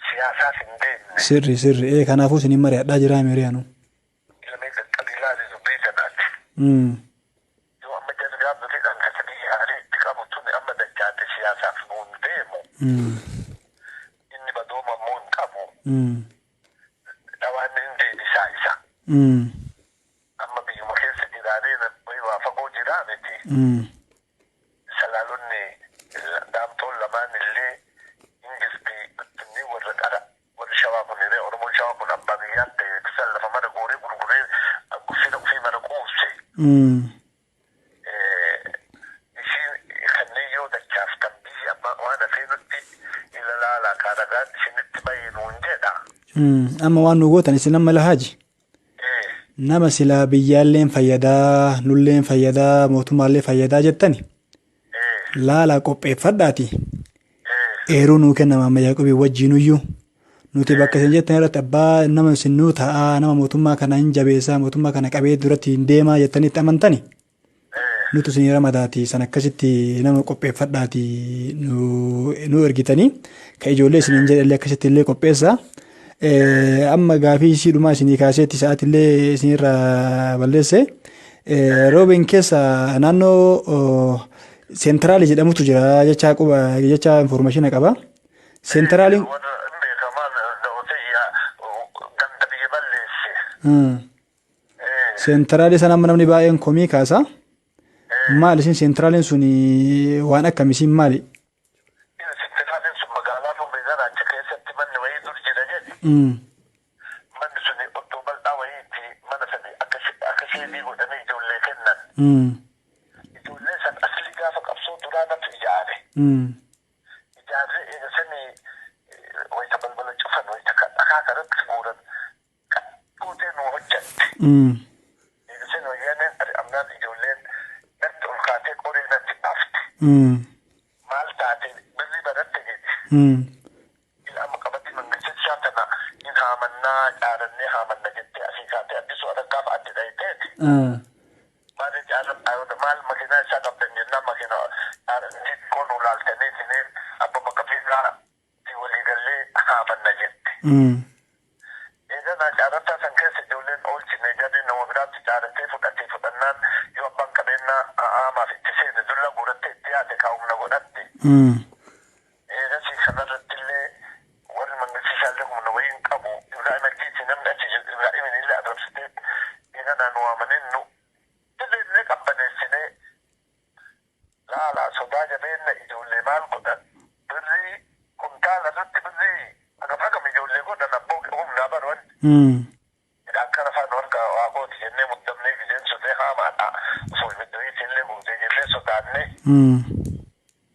siyaasaaf hin deemne. Sirri sirri kanaafuu isiniin mari'adhaa jira miriyaanu. Ilmee qaqqabiilaa dubbii kanaati. Yoo amma jara gaaf nuti dhanka biyya aarii itti qabu tuni amma dachaate siyaasaaf nuun deemu. Inni badooma immoo hin qabu. Dhawaan hin deebisaa isa. Amma biyyuma keessa jiraaree waa fagoo jiraa miti. Salaalonni daamtoon lamaan illee ingilti inni warra qara warri shawaa kun hiree Oromoon shawaa kun abbaa biyyaan ta'e san lafa mana gooree gurguree fira ofii mana quubse. Isiin kanneen yoo dachaaftan biyya amma waan hafee nutti ilalaalaa kaaragaan isinitti bahee nuun jedha. Amma waan nu gootan isin amma lahaaji. Nama silaa biyyaalleen fayyadaa nulleen fayyadaa mootummaallee fayyadaa jettani laalaa qopheeffadhaati. Eeruu nuu kennama amma Yaaqoobii wajjinuyyuu nuti bakka isin jettan irratti abbaa nama isin nuu ta'aa nama mootummaa kana hin jabeessaa mootummaa kana qabee duratti hin deemaa jettanii itti amantani. Nuti isin ramadaati san akkasitti nama qopheeffadhaati nu ergitanii ka ijoollee isin hin jedhallee akkasitti illee qopheessaa. Amma gaafii isii dhumaa isinii kaaseetti sa'aatillee isinirraa balleesse. Roobeen keessa naannoo seentiraali jedhamutu jira jecha quba jecha information qaba. Seentiraaliin. Warra hin beekamaan da'ootee ganda biyya balleesse. Seentiraali sana amma namni baay'een komii kaasa. Maali isin seentiraaliin sun waan akkamisiin maali? Seentiraaliin sun magaalaa Roobee Garaacha keessatti manni wayii dur jira jedhi. Manni sun oddoo bal'aa wayiitti mana sadi akka sheedii godhanii ijoollee kennan. Ijoollee san asli gaafa qabsoo duraa natu ijaare. Ijaarree eega sanii wayita balbala cufan wayita dhakaa kanatti guuran gootee nu hojjatte. Eega sanii wayyaaneen ari'amnaan ijoolleen natti ol kaatee qoree natti baafte. Maal taate birrii baratte jedhe. Amma qabatti mangistichaa tana hin haamannaa caarannee haamanna jettee asii kaatee addisuu adaggaaf addi dhayiteeti. Maal caaran maal makiinaa isaa qabdan jennaan makiinaa xiqqoo nu laaltanii isiniin abba bakka fiigaa walii gallee haamanna jette. Eeganaa caarattaa san keessa ijoolleen oolchine jarri nama biraatti caarattee fudhattee fudhannaan yoo abbaan qabeenyaa haamaaf itti seene dulla guurattee itti yaate kaa'umna godhatte. Eegasii kanarratti illee warri mangistiisaallee humna wayii hin qabu. Ibraahim Ajiiti namni achi jiru Ibraahimin illee arrabsitee eeganaa nu waamanii nu illee qabbaneessinee laalaa sodaa jabeenya ijoollee maal godhan birrii kuntaala irratti birrii hagam hagam ijoollee godhan abboo humnaa baruwan. Midhaan kana afaan harka waa gooti jennee muddamnee gizeen sodee haamaadha. Osoo ibidda illee guutee jennee sodaannee.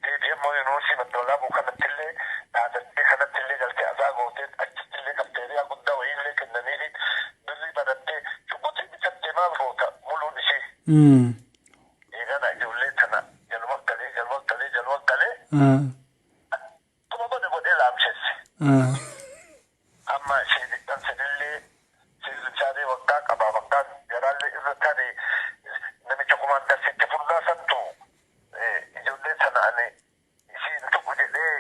Deebi'ee immoo yuunivarsiitii Maddoolaabuu kanatti illee dhaadattee kanatti illee galtee asaa gootee achitti illee kafteeriyaa guddaa wayii illee kennaniifi birrii barattee shuguxii bitattee maal goota muluun ishee. Eegana ijoollee tana jaluma galee jaluma galee jaluma galee akkuma godhe godhee laamsesse. Amma ishee dhidhan sanillee sirrichaalee waggaa qaba waggaan jaraallee irra taate namicha kumaandarsitti furdaa santu ijoollee tana ani isiin tuqu jedhee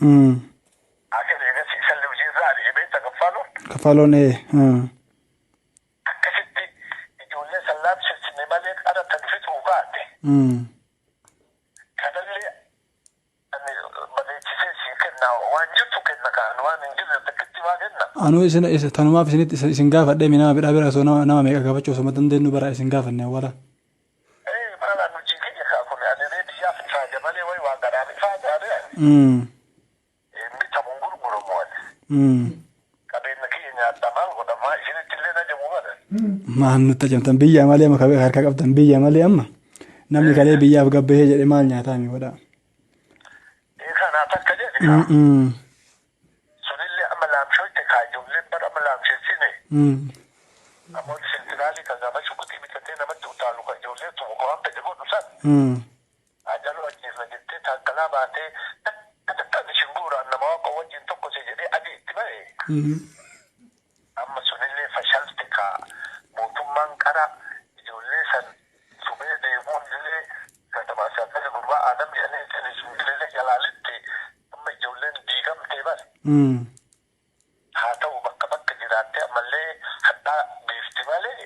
Akka eegas isallee hojiirraa ari'ee beekta Kaffaaloon. Kaffaaloon ee. Akkasitti ijoollee san laamsessine malee qara tan fixuu baate. Kanallee ani bareechisee sii kenna, waan jirtu kenna, kaan waan hin jirre takkitti waa kenna. Anuu isin tanumaaf isinitti isin gaafadhee mi nama bira osoo nama meeqa gaafachuu osoo dandeenyu bara isin gaafanne awwala. Ee, maala nuti kiyya kaa kun ani ree biyyaaf ifaaja malee wayi waa garaaf ifaajaadhe ani. Bitamu gurguramu ani. Qabeenya kiyya nyaadha, maal godha, maa isinitti illee na jamu bara. Maal nutti ajamtan biyya malee amma kabee harka qabdan biyya malee, amma namni kalee biyyaaf gabbahee jedhe maal nyaataa mi godha. Ee, kanaa takka jedhi kaa. Sunillee amma laamshootte kaa, ijoolleen bara amma laamsheessine. Ammoo sentraalii kan gaafa shukutii bitatee namatti utaalu, kan ijoollee tumu, kan waan fedhe godhu san. Ajaluu ajjeefna jettee taakkalaa baatee takka takkaan ishin guuraan nama waaqa wajjin tokko si jedhee adii itti bahe. Amma sunillee fashalte kaa, mootummaan qara ijoollee san tumee deemuun illee katamaa saatali gurbaa Aadam jedhanii sani sunillee jalaalitti amma ijoolleen diigamtee bare. Haa ta'u, bakka bakka jiraattee ammallee hadhaa beefti malee.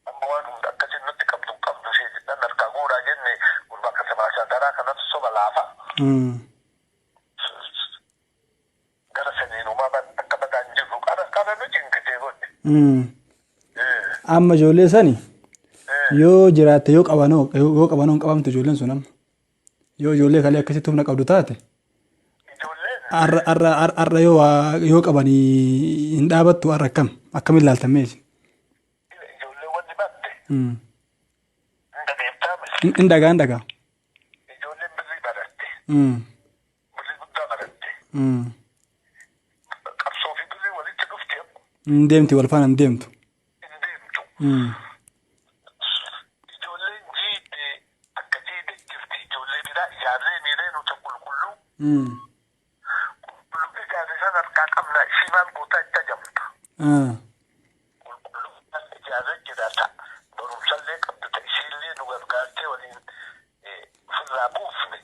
Amma waan hunda akkasiin nutti qabdu hin qabdu, ishee jedhan harkaa guuraa jenne, gurbaa katamaa saataraa kanatu soba laafa. Gara saniinumaa akka badaan jirru qara qara nu cinqitee godhe. Amma ijoollee sani yoo jiraatte, yoo qabanoo hin qabamtu ijoolleen sun, amma yoo ijoollee kalee akkasitti humna qabdu taate. Ijoolleen Arra arra arra yoo qabanii hin dhaabattu, arra akkam ilaaltan mee isin? Ijoollee wanni batte hin dhageettaa miti. Hin dhagaa, hin dhagaa. Ijoolleen birrii baratte. Birrii guddaa baratte. Qabsoo fi birrii walitti dhufte amma. Hin deemti, wal faana hin deemtu. Hin deemtu. Ijoolleen jiidhe akka jiidhe jirti, ijoollee biraa ijaarree miiree nuti qulqulluu. Qulqulluu ijaarre san harkaa qabna, ishii maal gootaa itti ajamta. Qulqulluu ijaarree jiraata, barumsallee qabdu, ta ishiillee nu gargaartee waliin ofirraa buufne.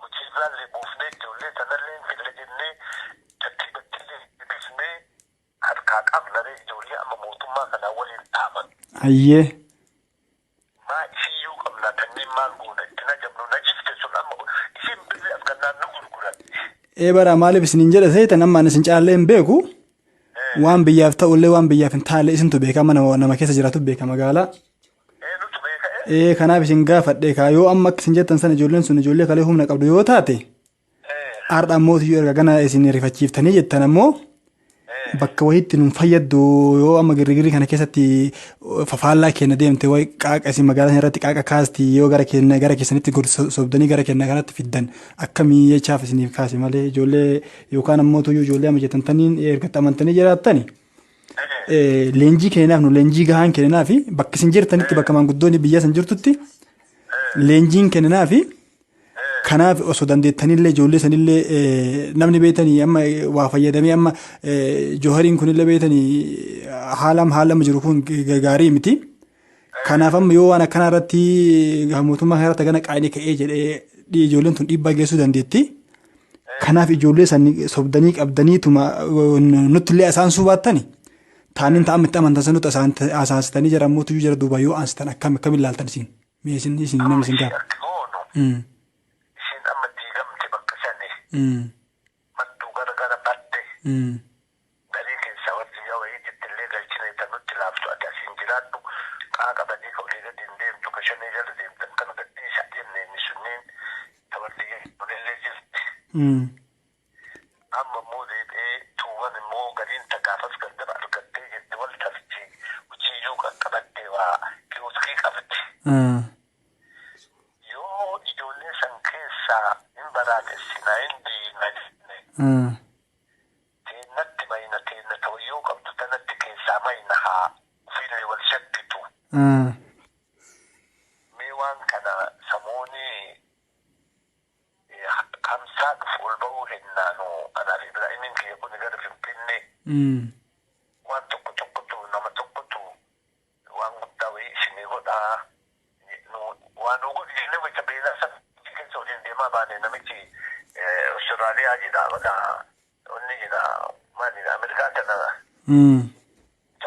Hojiirraallee buufnee ijoollee sanallee hin fille jennee tartiibattillee deebifnee harkaa qabna ree, ijoollee amma mootummaa kanaa waliin dhaaban. Hayyee. Maa isiyyuu qabna, kanneen maal goona itti najamnu na jifte sun, amma isin birri afgannaan nu gurguran. Ee, bara maaliif isiniin jedhe seetan, amma ani isin caallee hin beeku. Waan biyyaaf ta'ullee waan biyyaaf hin taalle isintu beeka, amma nama keessa jiraatu beeka magaalaa. Ee, nutu beeka ee. Ee, kanaaf isin gaafadhe kaa, yoo amma akka isin jettan sana ijoolleen sun ijoollee kalee humna qabdu yoo taate, har'a ammoo yoo erga gana isin rifachiiftanii jettan ammoo bakka wayiitti nun fayyaddu, yoo amma girrigirri kana keessatti fafaallaa keenya deemte wayi qaaqa isin magaalaa sana irratti qaaqa kaasti, yoo gara keenya gara keessanitti sobdanii gara keenya kanatti fiddan akkamii jechaaf isiniif kaase malee, ijoollee yookaan ammoo tuyyuu ijoollee amma jettan taniin erga amantanii jiraattani leenjii kenninaaf, nu leenjii gahaan kenninaaf, bakka isin jirtanitti, bakka maanguddoonni biyya san jirtutti leenjiin kenninaaf. Kanaaf osoo dandeettanillee ijoollee sanillee namni beetanii amma waa fayyadamee, amma Joohariin kunillee beetanii haalam jiru kun gaarii miti. Kanaaf amma yoo waan akkanaa irratti mootummaa kana irratti gana qaanii ka'ee jedhee ijoolleen tun dhiibbaa geessuu dandeetti. Kanaaf ijoollee san sobdanii qabdaniituma nutti illee isaan suubaattani. Taaniin ta'an itti amantan san nutti asaasitanii jira mootuyyuu jira duuba yoo aansitan akkam akkam ilaaltan isin? Mee isin namni isin gaafa. Akki goonu isiin amma diigamte bakka sani madduu gara gara badde, garii keessaa warri yaa wayiititti illee galchine tan nutti laaftu, ati asiin jiraadhu, qaaqa badii ka olii gadi hin deemtu, ka shanee jala deemtan kana gadhiisa jenneen, sunniin ta warri kunillee jirti. Amma immoo deebi'ee tuuwwan immoo gariin ta gaafas gandaba argattee jirti, wal tarti, hojiiyyuu qaqqabattee waa kiyooskii qabdi. Yoo ijoollee san keessaa hin baraatessinaa, hin diigna jenne, teennatti mayna, teenna tawayyoo qabdu tanatti keessaa mayna, haa ofiillee wal shakkitu. Mee waan kana samoonii kamsaa dhufu ol ba'uu hennaanu anaaf Ibraahimiin kiyya kun gara Finfinnee waan tokko tokkotu, nama tokkotu waan guddaa wayii isinii godhaa, waan nu godhi jennee wayita beelaa sana keessa waliin deemaa baane namichi. Maali Ameerikaa tana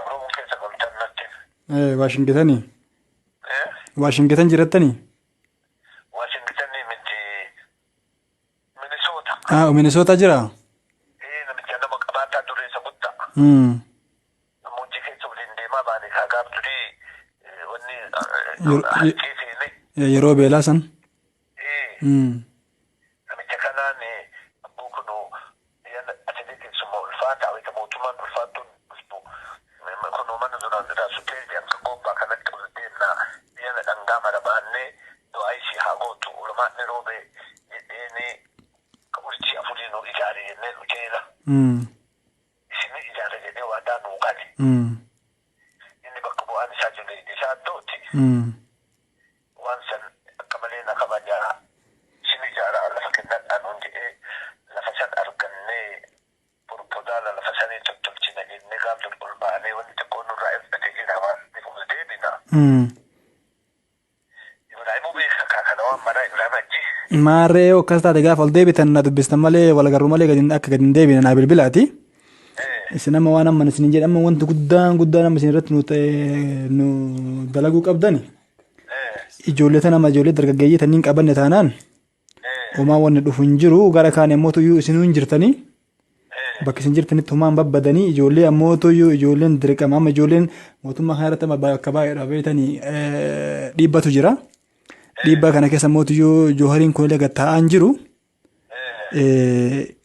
Oromoo keessa galtan natti. Waashingitanii. Waashingitan jirattanii? Waashingitanii miti, Minisoota. Ah, Minisoota jira? Namicha nama qabaataa dureessa guddaa. Gammoojjii keessa waliin deemaa baane kaagaaf durii wanni harkee seene. Yeroo beelaa san? Namicha kanaan abbuu kunu atilee keessumaa ulfaataa wayita mootummaan ulfaattuun dhuftu kunuu mana duraan irraa suphee akka gobbaa kanatti ol deemna, biyya dhangaa mara baannee du'aa ishii haa gootu ulamaanni roobee jedheeni urjii afurii nu ijaare jennee dhujeera. Isinni ijaare jedhee waadaa nuu gale. Inni bakka bu'aan isaa jiru isaa tooti. Waan san akka malee na kabajaa, isin ijaaraa lafa kennadhaa nuun jedhee, lafa san argannee proposal lafa sanii tottolchina jennee gaaf dur ol baanee wanti xiqqoo nurraa hir'ate jira, waan ol deebina. Ibraahimuu beeka kana waan maraa, Ibraahim achi. Maarree, yoo akkas taate gaafa ol deebitan na dubbistan malee, wal agarru malee gadi akka gadi hin deebine naa bilbilaati. Isin amma waan amma isin jedhe, amma wanti guddaan guddaan amma isin irratti nu ta'e nu dalaguu qabdani. Ijoollee tana, amma ijoollee dargaggeeyyii tanniin qabanne taanaan homaa wanni dhufu hin jiru. Gara kaan ammoo tuyyuu isinuu hin jirtanii. Bakka isin jirtanitti homaan babbadanii, ijoollee ammoo tuyyuu ijoolleen dirqama. Amma ijoolleen mootummaa kana irratti amma bakka baay'eedha beektanii dhiibbatu jira. Dhiibbaa kana keessa ammoo tuyyuu Joohariin kun illee gad taa'aa hin jiru.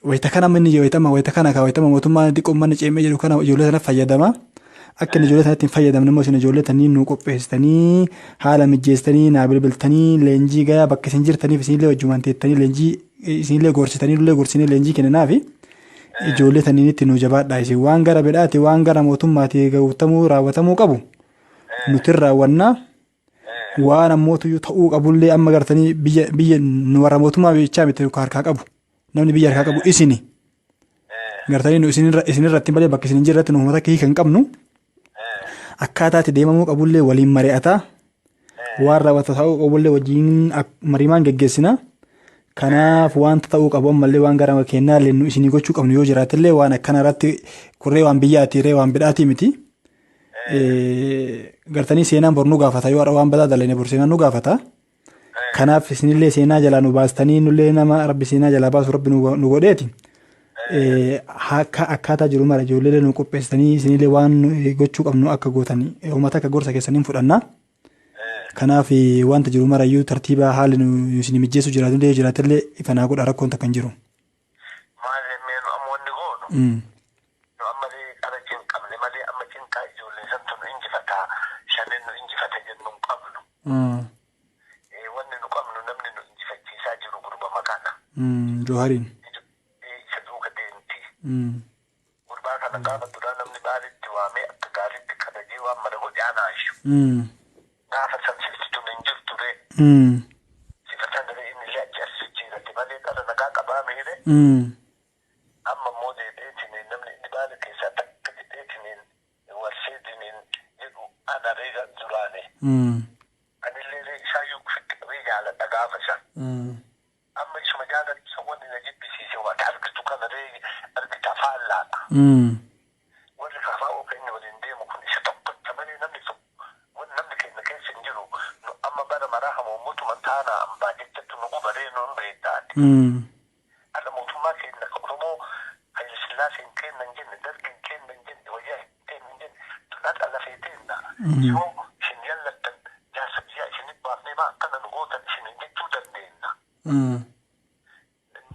Wayita kana inni wayitama wayita kana ka wayitama mootummaan xiqqoo manni ceemee jedhu kana ijoollee sana fayyadama. Akka inni ijoollee sanatti hin fayyadamne immoo isin ijoollee tanii nu qopheessitanii, haala mijeessitanii, naa bilbiltanii, leenjii gayaa bakka isin jirtaniif isinillee wajjumaan teettanii leenjii isinillee gorsitanii, nullee gorsinee leenjii kenninaafi ijoollee taniinitti nu jabaadhaa. Isin waan gara bedhaati, waan gara mootummaati guutamuu raawwatamuu qabu nuti raawwannaa. Waan ammootuyyuu ta'uu qabullee amma gartanii biyya nu warra mootummaa bichaa miti harkaa qabu, namni biyya harkaa qabu isini. Gartanii nu isinirratti malee bakka isin hin jirretti nu uummata akka hiika hin qabnu. Akkaataa itti deemamuu qabullee waliin mari'ataa, waan raawwata ta'uu qabullee wajjin mariimaan geggeessina. Kanaaf wanta ta'uu qabu ammallee waan gara kennaallee nu isinii gochuu qabnu yoo jiraatillee, waan akkana irratti kurree waan biyyaati ree waan bidhaatii miti. Gartanii seenaan bor nu gaafata, yoo har'a waan badaa dalane bor seenaan nu gaafata. Kanaaf isinillee seenaa jalaa nu baastanii, nullee nama rabbi seenaa jalaa baasu rabbi nu godheeti. Akka akkaataa jiru mara ijoollee nu qopheessitanii isinillee waan gochuu qabnu akka gootan uummata akka gorsa keessaniin fudhanna. Kanaaf wanta jiru marayyuu tartiiba haalli nu isin mijjeessu jiraatullee jiraatellee ifanaa godha, rakkoon takka hin jiru. Maal mee nu amma wanni goonu? Nu ammallee qara cinqamne malee amma cinqaa ijoollee santu nu injifataa, shanen nu injifata jennu hin qabnu. Wanni nu qabnu namni nu injifachiisaa jiru gurbama kana. Joohariin. Isa duuka deemti. Gurbaa kana gaafa duraa namni baalitti waamee akka gaariitti kabajee waan mara godhe anaashu. Gaafa san sifti tun hin jirtu ree. Sifa san ree inni illee achi as jijjiirate malee qara nagaa qabaa miire. Amma immoo deebi'eetiniin namni inni baala keessaa takka jedheetiniin warseetiniin jedhu ana ree duraani. Anillee ree isaayyuu ofitti qabee jaaladha gaafa san. Amma isuma jaaladhu san wanni na jibbisiise waan argitu kana ree argita faallaadha. Warri KFO keenya waliin deemu kun isa tokkocha malee namni tokko wanni namni keenya keessa hin jiru. Nu amma bara maraa hamoomotuma taanaa ambaa jechatti nu gubaree nu hin beektaati. Har'a mootummaa keenya ka Oromoo Haile Sillaaseen keenya hin jenne, Dargiin keenya hin jenne, Wayyaa keenya hin jenne, tun har'a lafee teenna. Yoo isin yallattan jaarsa biyyaa isinit baafnee maa akkana nu gootan isinin jechuu dandeenya.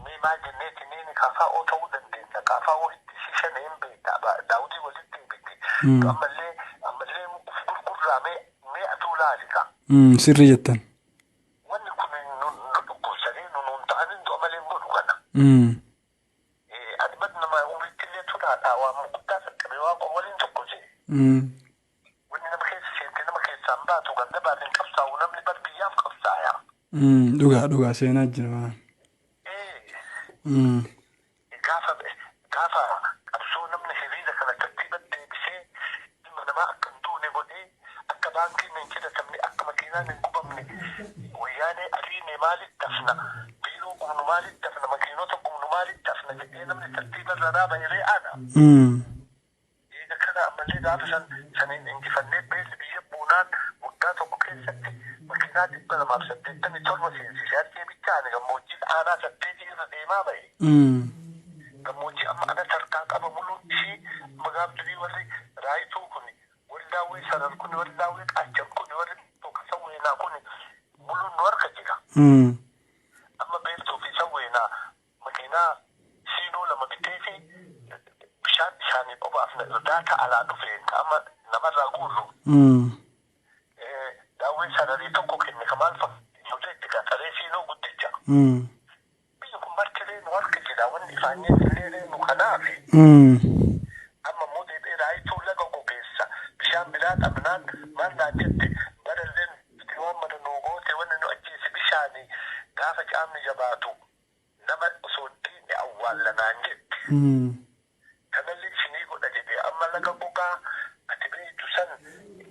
Mee maal jenneetiniin KFO ta'uu dandeenya. KFO itti isii shan hin beekta. Daawudii walitti deebiti. Ammallee uf gurgurraa mee atuu laalika. Sirrii jettan. Wanni kun nu dhukkubsanii nu nuun ta'anin du'a malee hin godhu kana. Ani bad nama umritti illee tolaadha, waan guddaa qaqqabe waan waliin tokko jee. Wanni nama keessa seente nama keessaan baatu, ganda baaf hin qabsaa'u namni, bar biyyaaf qabsaaya. Dhugaa dhugaa, seenaa jira. Gaafa qabsoo namni hiriira kana tartiiba deebisee ilma namaa akka hin duune godhee, akka baankiin hin ciratamne, akka makiinaan hin gubamne, wayyaanee ariine maalitti dafna, biiroo gubnu maalitti dafna, makiinota gubnu maalitti dafna jedhee namni tartiiba irra raaba hiree ana. Eega kana ammallee gaafa san saniin injifannee beelli biyya buunaan waggaa tokko keessatti makiinaa 287 seensise. Harkee bichaa ani gammoojjii aanaa saddeetii irra deemaa bahe. Gammoojjii amma ana tarkaa qaba muluun ishii amma gaaf durii warri Raayituu kuni, warri Daawwee Sarar kuni, warri Daawwee Qaachan kuni, warri Sawweenaa kuni muluun nu harka jira. Amma Beeltuu fi Sawweenaa makiinaa Siinoo lama biteefi bishaan isaaniif obaafna irdaata alaa dhufeen ka amma namarraa guurru. Daawwee Sararii tokko kenne ka maal fakkaata ijoollee itti qaxaree Siinoo guddicha. Biyyi kun marti ree nu harka jira wanni ifaanyeef illee ree nu kanaafi. Amma immoo deebi'ee Raayituu laga gogeessa bishaan biraa dhabnaan maal naan jette barallee nuti waan mara nuu goote wanni nu ajjeese bishaani gaafa caamni jabaatu nama osoo hin dhiinne awwaalla naan jette. Kanallee isinii godha jedhe amma laga gogaa ati beeytu san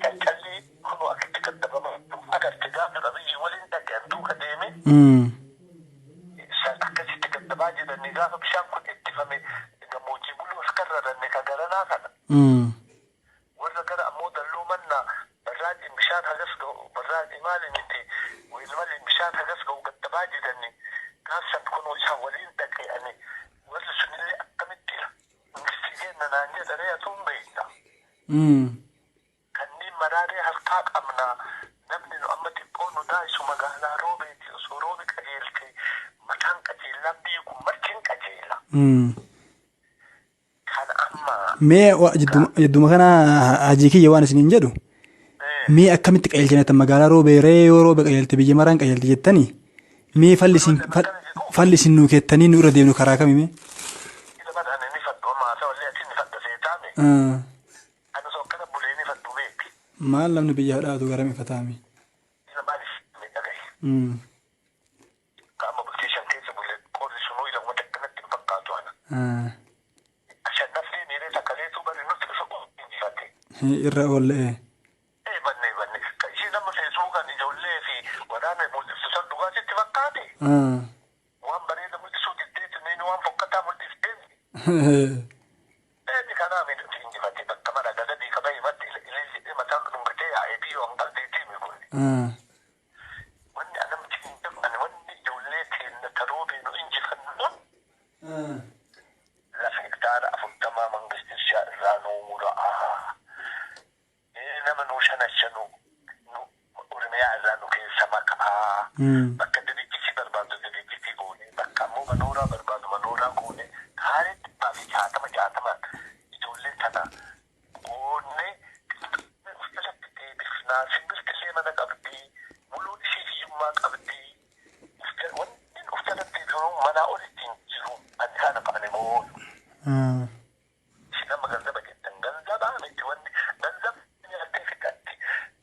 caccallii kunoo akka itti gaddabama agarte gaaf dur Abiyyi waliin dhaqe an duuka deeme san akkasitti gaddabaa jedhanii gaafa bishaan kun ittifame gammoojjii buluu as karraranne ka garanaa kana. Warra gara ammoo Dalloo Mannaa barraaqiin bishaan hagas ga'u barraaqii maali miti weelmaliin bishaan hagas ga'u gaddabaa jedhani gaaf san kunoo isaan waliin dhaqe ani warri sunillee akkamitti mangistii keenna naan jedha ree atuu hin beekta. Kanniin maraa ree harkaa qabna namni nu amma xiqqoo nu daayisu magaalaa Roobeeti osoo Roobe qajeelte mataan qajeellaan biyyi kun marti hin qajeela. Kan amma Mee jidduma kana hajii kiyya waan isiniin jedhu mee akkamitti qajeelchinatan magaalaa Roobee ree yoo Roobe qajeelte biyya maraan qajeelte jettanii mee falli isin falli isin nuu keettanii nu irra deemnu karaa kami mee? Ila bara ani ni fadhu amma haasawa illee ati ni fadha seetaame. Ani osoo akkana bulee ni fadhu beeki. Maal namni biyya hadhaatu garam ifataami? Ila maaliif ni dhagahi. Ka amma bultii shan keessa bulle qorri sunuu ila wanta akkanatti hin fakkaatu ana. Ashannafnee miiree takkaleetuu bari nutti dhufe injifate. Irra oollee. Ee banne banne. Ka ishiin amma Feesbuukaan ijoollee fi waraana mul'iftu san dhugaa sitti fakkaate? Waan bareeda mul'isuu diddeeti inni waan fokkataa mul'ifteemi. Eeni kanaa miti injifate bakka mara gadabii ka bahe matti ilil jedhee mataan dhungatee yaa'e biyyoo an qalbiitiimi kun. Wanni anamti hin dabane wanni ijoollee teenna ta Roobee nu injifannoon lafa hektaara 40 mangisti irshaa irraa nuu mura'a. Nama nuu shanashanu nu Oromiyaa irraa nu keessa maka'a. Bakka dirijjitii barbaadu dirijjitii goone, bakka ammoo manooraa barbaadu manooraa goone, kaaree 160 60n ijoollee tana goonnee qixxoofnee of jalatti deebifna. Simbirtillee mana qabdi. Muluun ishii hiyyummaa qabdi. Wanni of jalatti deebifnu manaa olitti hin jiru. Ani kana ani mooyu. Isin amma ganzaba jettan. Ganzabaa miti wanni ganzaba nyaattee fixatti.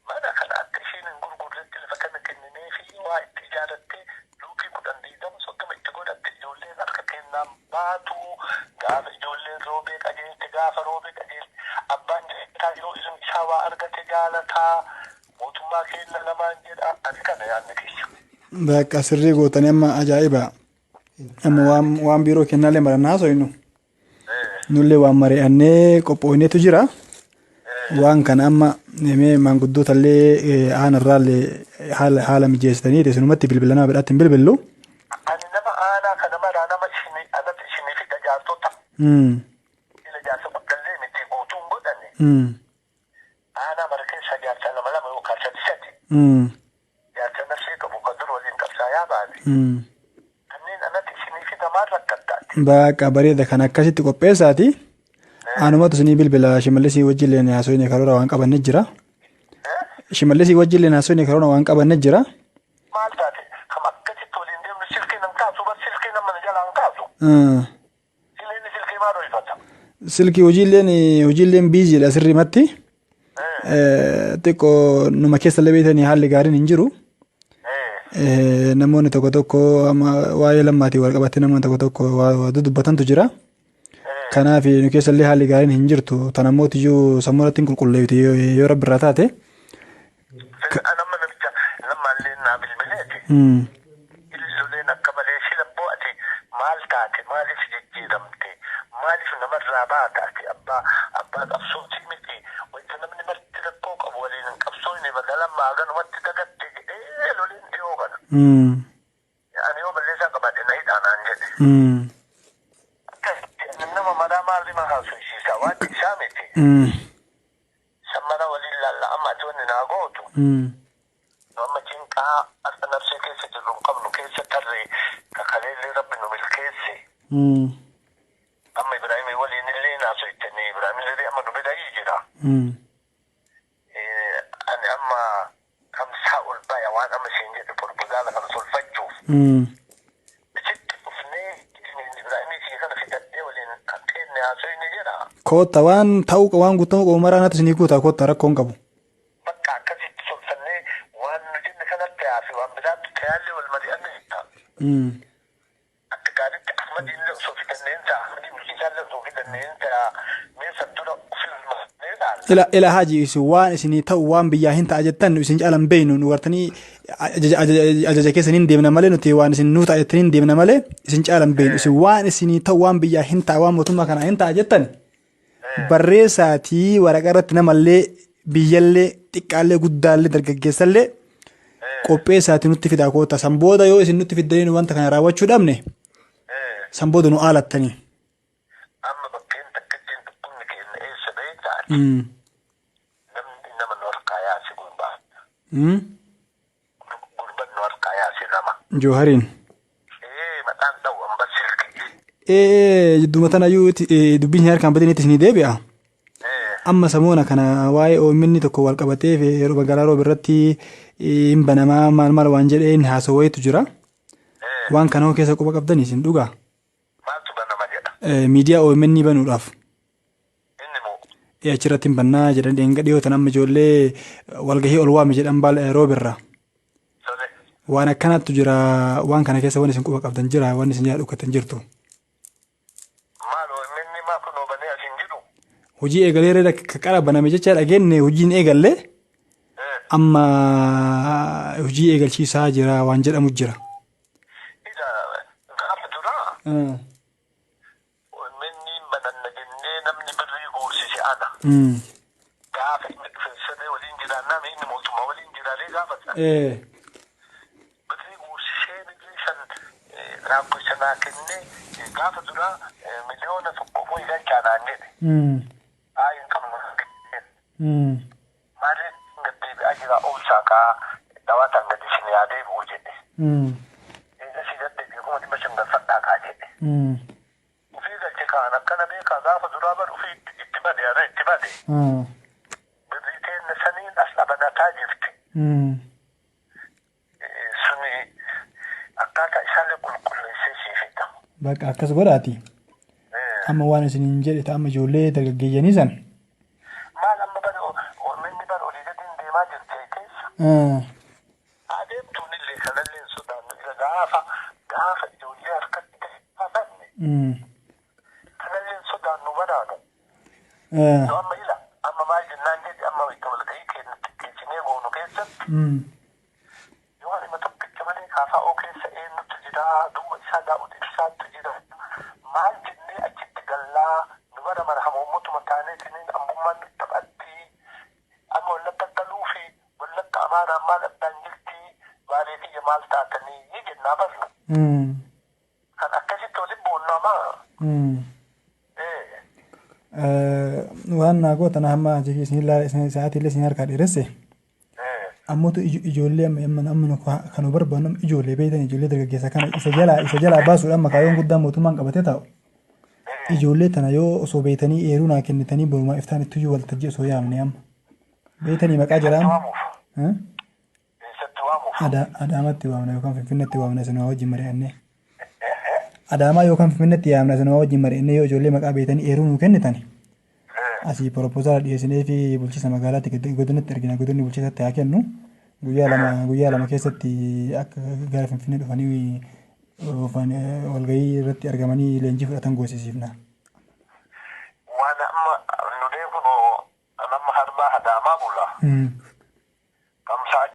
Mana kana akka isheen hin gurgurretti lafa kana kennineefii waa itti ijaarrattee luukii 10 20 30 itti godhatte ijoolleen harka keennaan baatu. Gaafa ijoolleen Roobee qajeelte gaafa Roobee qajeelte abbaan jaalataa yoo ilmi isaa waa argate jaalata. Mootummaa keenna lamaan jedha. Ani kana yaadni kiyya. Bakka sirrii gootanii amma ajaa'iba. Amma waan biiroo kennaallee maran haasoynu. Nullee waan mari'annee qophoofneetu jira. Waan kana amma mee maanguddoota illee aanarraallee haala mijeessitanii isinumatti bilbilanaa bidhaatti hin bilbillu. Ani nama aanaa kana maraa nama isinii anatti isinii fida jaartota. Ila jaarsa guddallee miti guutuun godhani. Aanaa mara keessa jaarsa lama lama yookaan sadi sadi. Jaarsa nafsee qabu kan dur waliin qabsaayaa baane. Kanneen anatti isinii fida maal rakkattaati? Baqa bareeda kan akkasitti qopheessaati. Anumatu isinii bilbila Shimallisii wajjillee haasofne karoora waan qabanne jira. Shimallisii wajjillee haasofne karoora waan qabanne jira. Maal taate? Kam akkasitti waliin deemnu silkii nan kaasu bar silkii nama na jalaan kaasu. Sileenni silkii maa dhoyfata? Silkii hojiilleen biiziidha sirriimatti. Xiqqoo numa keessa illee beektanii haalli gaariin hin jiru. Namoonni tokko tokko amma waa'ee lammaatiin wal qabatee namoonni tokko tokko waa dudubbatantu jira. Kanaaf nu keessa illee haalli gaariin hin jirtu. Tan ammoo iyyuu sammuu irratti hin qulqulleeffite yoo rabbi irraa taate. Nama namicha lammaallee naa bilbileeti. Illoleen akka malee si labboo ati maal taate maaliif jijjiiramte maal Maaliif namarraa baata ati abbaa qabsootii miti wayita namni marti rakkoo qabu waliin hin qabsooyne magaalaan maaganumatti dagatte jedhee loliin dhiyoo kana. Ani yoo balleessaa qabaadhe na hidhaa naan jedhe. Akkasitti nama maraa maal ima haasofsiisa waan isaa miti. San mara waliin laalla amma ati wanni naa gootu. Amma cinqaa har'a nafsee keessa jirru hin qabnu keessa tarree kakaleellee rabbi nu milkeesse. Amma Ibraahimii waliin illee naasoittanii Ibraahim illee amma nu bira jira. Ani amma 50 ol baya waan amma isheen jedhe propozaala kana tolfachuuf. Sitti dhufnee Ibraahimii kiyya kana fidadhee waliin keenne haasoyni jedha. Kootta waan ta'uu waan guutamuu qabu maraa natti isinii guutaa kootta rakkoon qabu. Bakka akkasitti tolfannee waan nu jenne kanatti haafi waan biraatti tayaallee wal mari'anne. Akka gaariitti Ahmadiin illee osoo fidanneen ta'a. Ahmadii bulchiisaallee osoo fidanneen ta'a. Mee san dura ofii ilaalla. Ila ila haji isin waan isinii ta'u waan biyyaa hin ta'a jettan nu isin caalan beeynu nu gartanii ajaja keessan hin deemna malee nuti waan isin nuu ta'a jettanii hin deemna malee isin caalan beeynu isin waan isinii ta'u waan biyyaa hin ta'a waan mootummaa kanaa hin ta'a jettan barreessaatii waraqaa irratti namallee biyyallee xiqqaallee guddaallee dargaggeessallee qopheessaatii nutti fidaa koota san booda yoo isin nutti fiddanii nu wanta kana raawwachuu dhabne san booda nu aalattanii. Amma bakkeen takkittiin dhukkubni keenya eessa beektaa? Namni nama nu harkaa yaase gurbaa. Gurban nu harkaa yaase nama. Joohariin. Maqaan ta'u amma silki. Jidduma tanayyuu dubbiin harkaan badinitti isinii deebi'a. Amma samoona kana waa'ee OMN tokko wal qabatee yeroo magaalaa roob irratti hin banamaa maal maal waan jedheen haasawayitu jira. Waan kana hoo keessa quba qabdanii isin dhugaa? Maaltu banama jedha? Miidiyaa OMN banuudhaaf. Inni moo? Achirratti hin bannaa jedhan dheenga dhiyootan amma ijoollee walgahii ol waame jedhan baal roob irraa. Tole. Waan akkanaatu jira waan kana keessa waan isin quba qabdan jira waan isin jala dhukkatan jirtu. Maal OMN maa kunoo banee as hin jiru? Hojii eegalee reera qara baname jecha dhageenye hojiin eegalle amma hojii eegalchiisaa jira waan jedhamu jira. Ila gaafa duraa OMN bananna jennee namni birrii guursise ana. Gaafa inni dhufe siree waliin jiraannaa inni mootummaa waliin jiraalee gaafata. Birrii guursisee birrii san rakkoo sanaa kennee gaafa duraa 1 miliyoona ho'i galchaa naan jedhe. Haa hin qabnu. Maaliif gad deebi'aa jira oolsaa kaa dawaataan gadi isin yaa deebi'u jedhe. Eegasii gad deebi'e 500,000 galfadhaa kaa jedhe. Ofii galche kaan akkana beekaa gaafa duraa bar ofii itti bade ana itti bade. Birrii teenne saniin as dhabanataa jirti. Suni akkaataa isaallee qulqulleessee sii fida. Bakka akkas godhaati. Amma waan isin hin jedhe ta'ama ijoollee dargaggeeyyanii san. Maal amma bar OMN bar olii gadiin deemaa jirti keessa. Adeemtuun illee kanallee hin sodaannu isa gaafa gaafa ijoollee harkatti hafanne kanallee hin sodaannu baraanu. Nu amma ila amma maal jennaan jedhe amma itti walgahii keenya xiqqeessinee goonu keessatti yoo dhimma tokkicha malee KFO keessa eenyutu jira duuba isaa Daawud Ibsaatu jira maal jennee achitti gallaa nu bara mara hamoommotuma taaneetiniin ambummaan nutti taphatti amma wallagga galuu fi wallagga amaaraan maal addaan jirti baalee kiyya maal taatanii jennaa barnu. Kan akkasitti waliin boonnamaa. Waan naa gootan hamma isin sa'aatii illee isin harkaa dheeresse. Ammoo ijoollee amma amma kan nu barbaannu ijoollee beektan ijoollee dargaggeessa kana isa jalaa baasuudhaan amma kaayyoon guddaan mootummaan qabatee taa'u. Ijoollee tana yoo osoo beektanii eeruu naa kennitanii borumaa iftaan ittiyyuu waltajjii osoo yaamne amma. Beektanii maqaa jiraan. Waamuuf. Eessatti waamuuf? Adaamatti waamna yookaan Finfinneetti waamna isin wajjin mari'annee. Adaamaa yookaan Finfinneetti yaamna isin wajjin mari'annee yoo ijoollee maqaa beektanii eeruu nuu kennitan. Asii proposal dhiyeessinee fi bulchiinsa magaalaatti godinatti ergina godinni bulchiinsatti haa kennu. Guyyaa lama keessatti akka gara Finfinnee dhufanii walgahii irratti argamanii leenjii fudhatan goosisiifna. Waan amma nu deekunoo amma harbaa Adaamaa bula.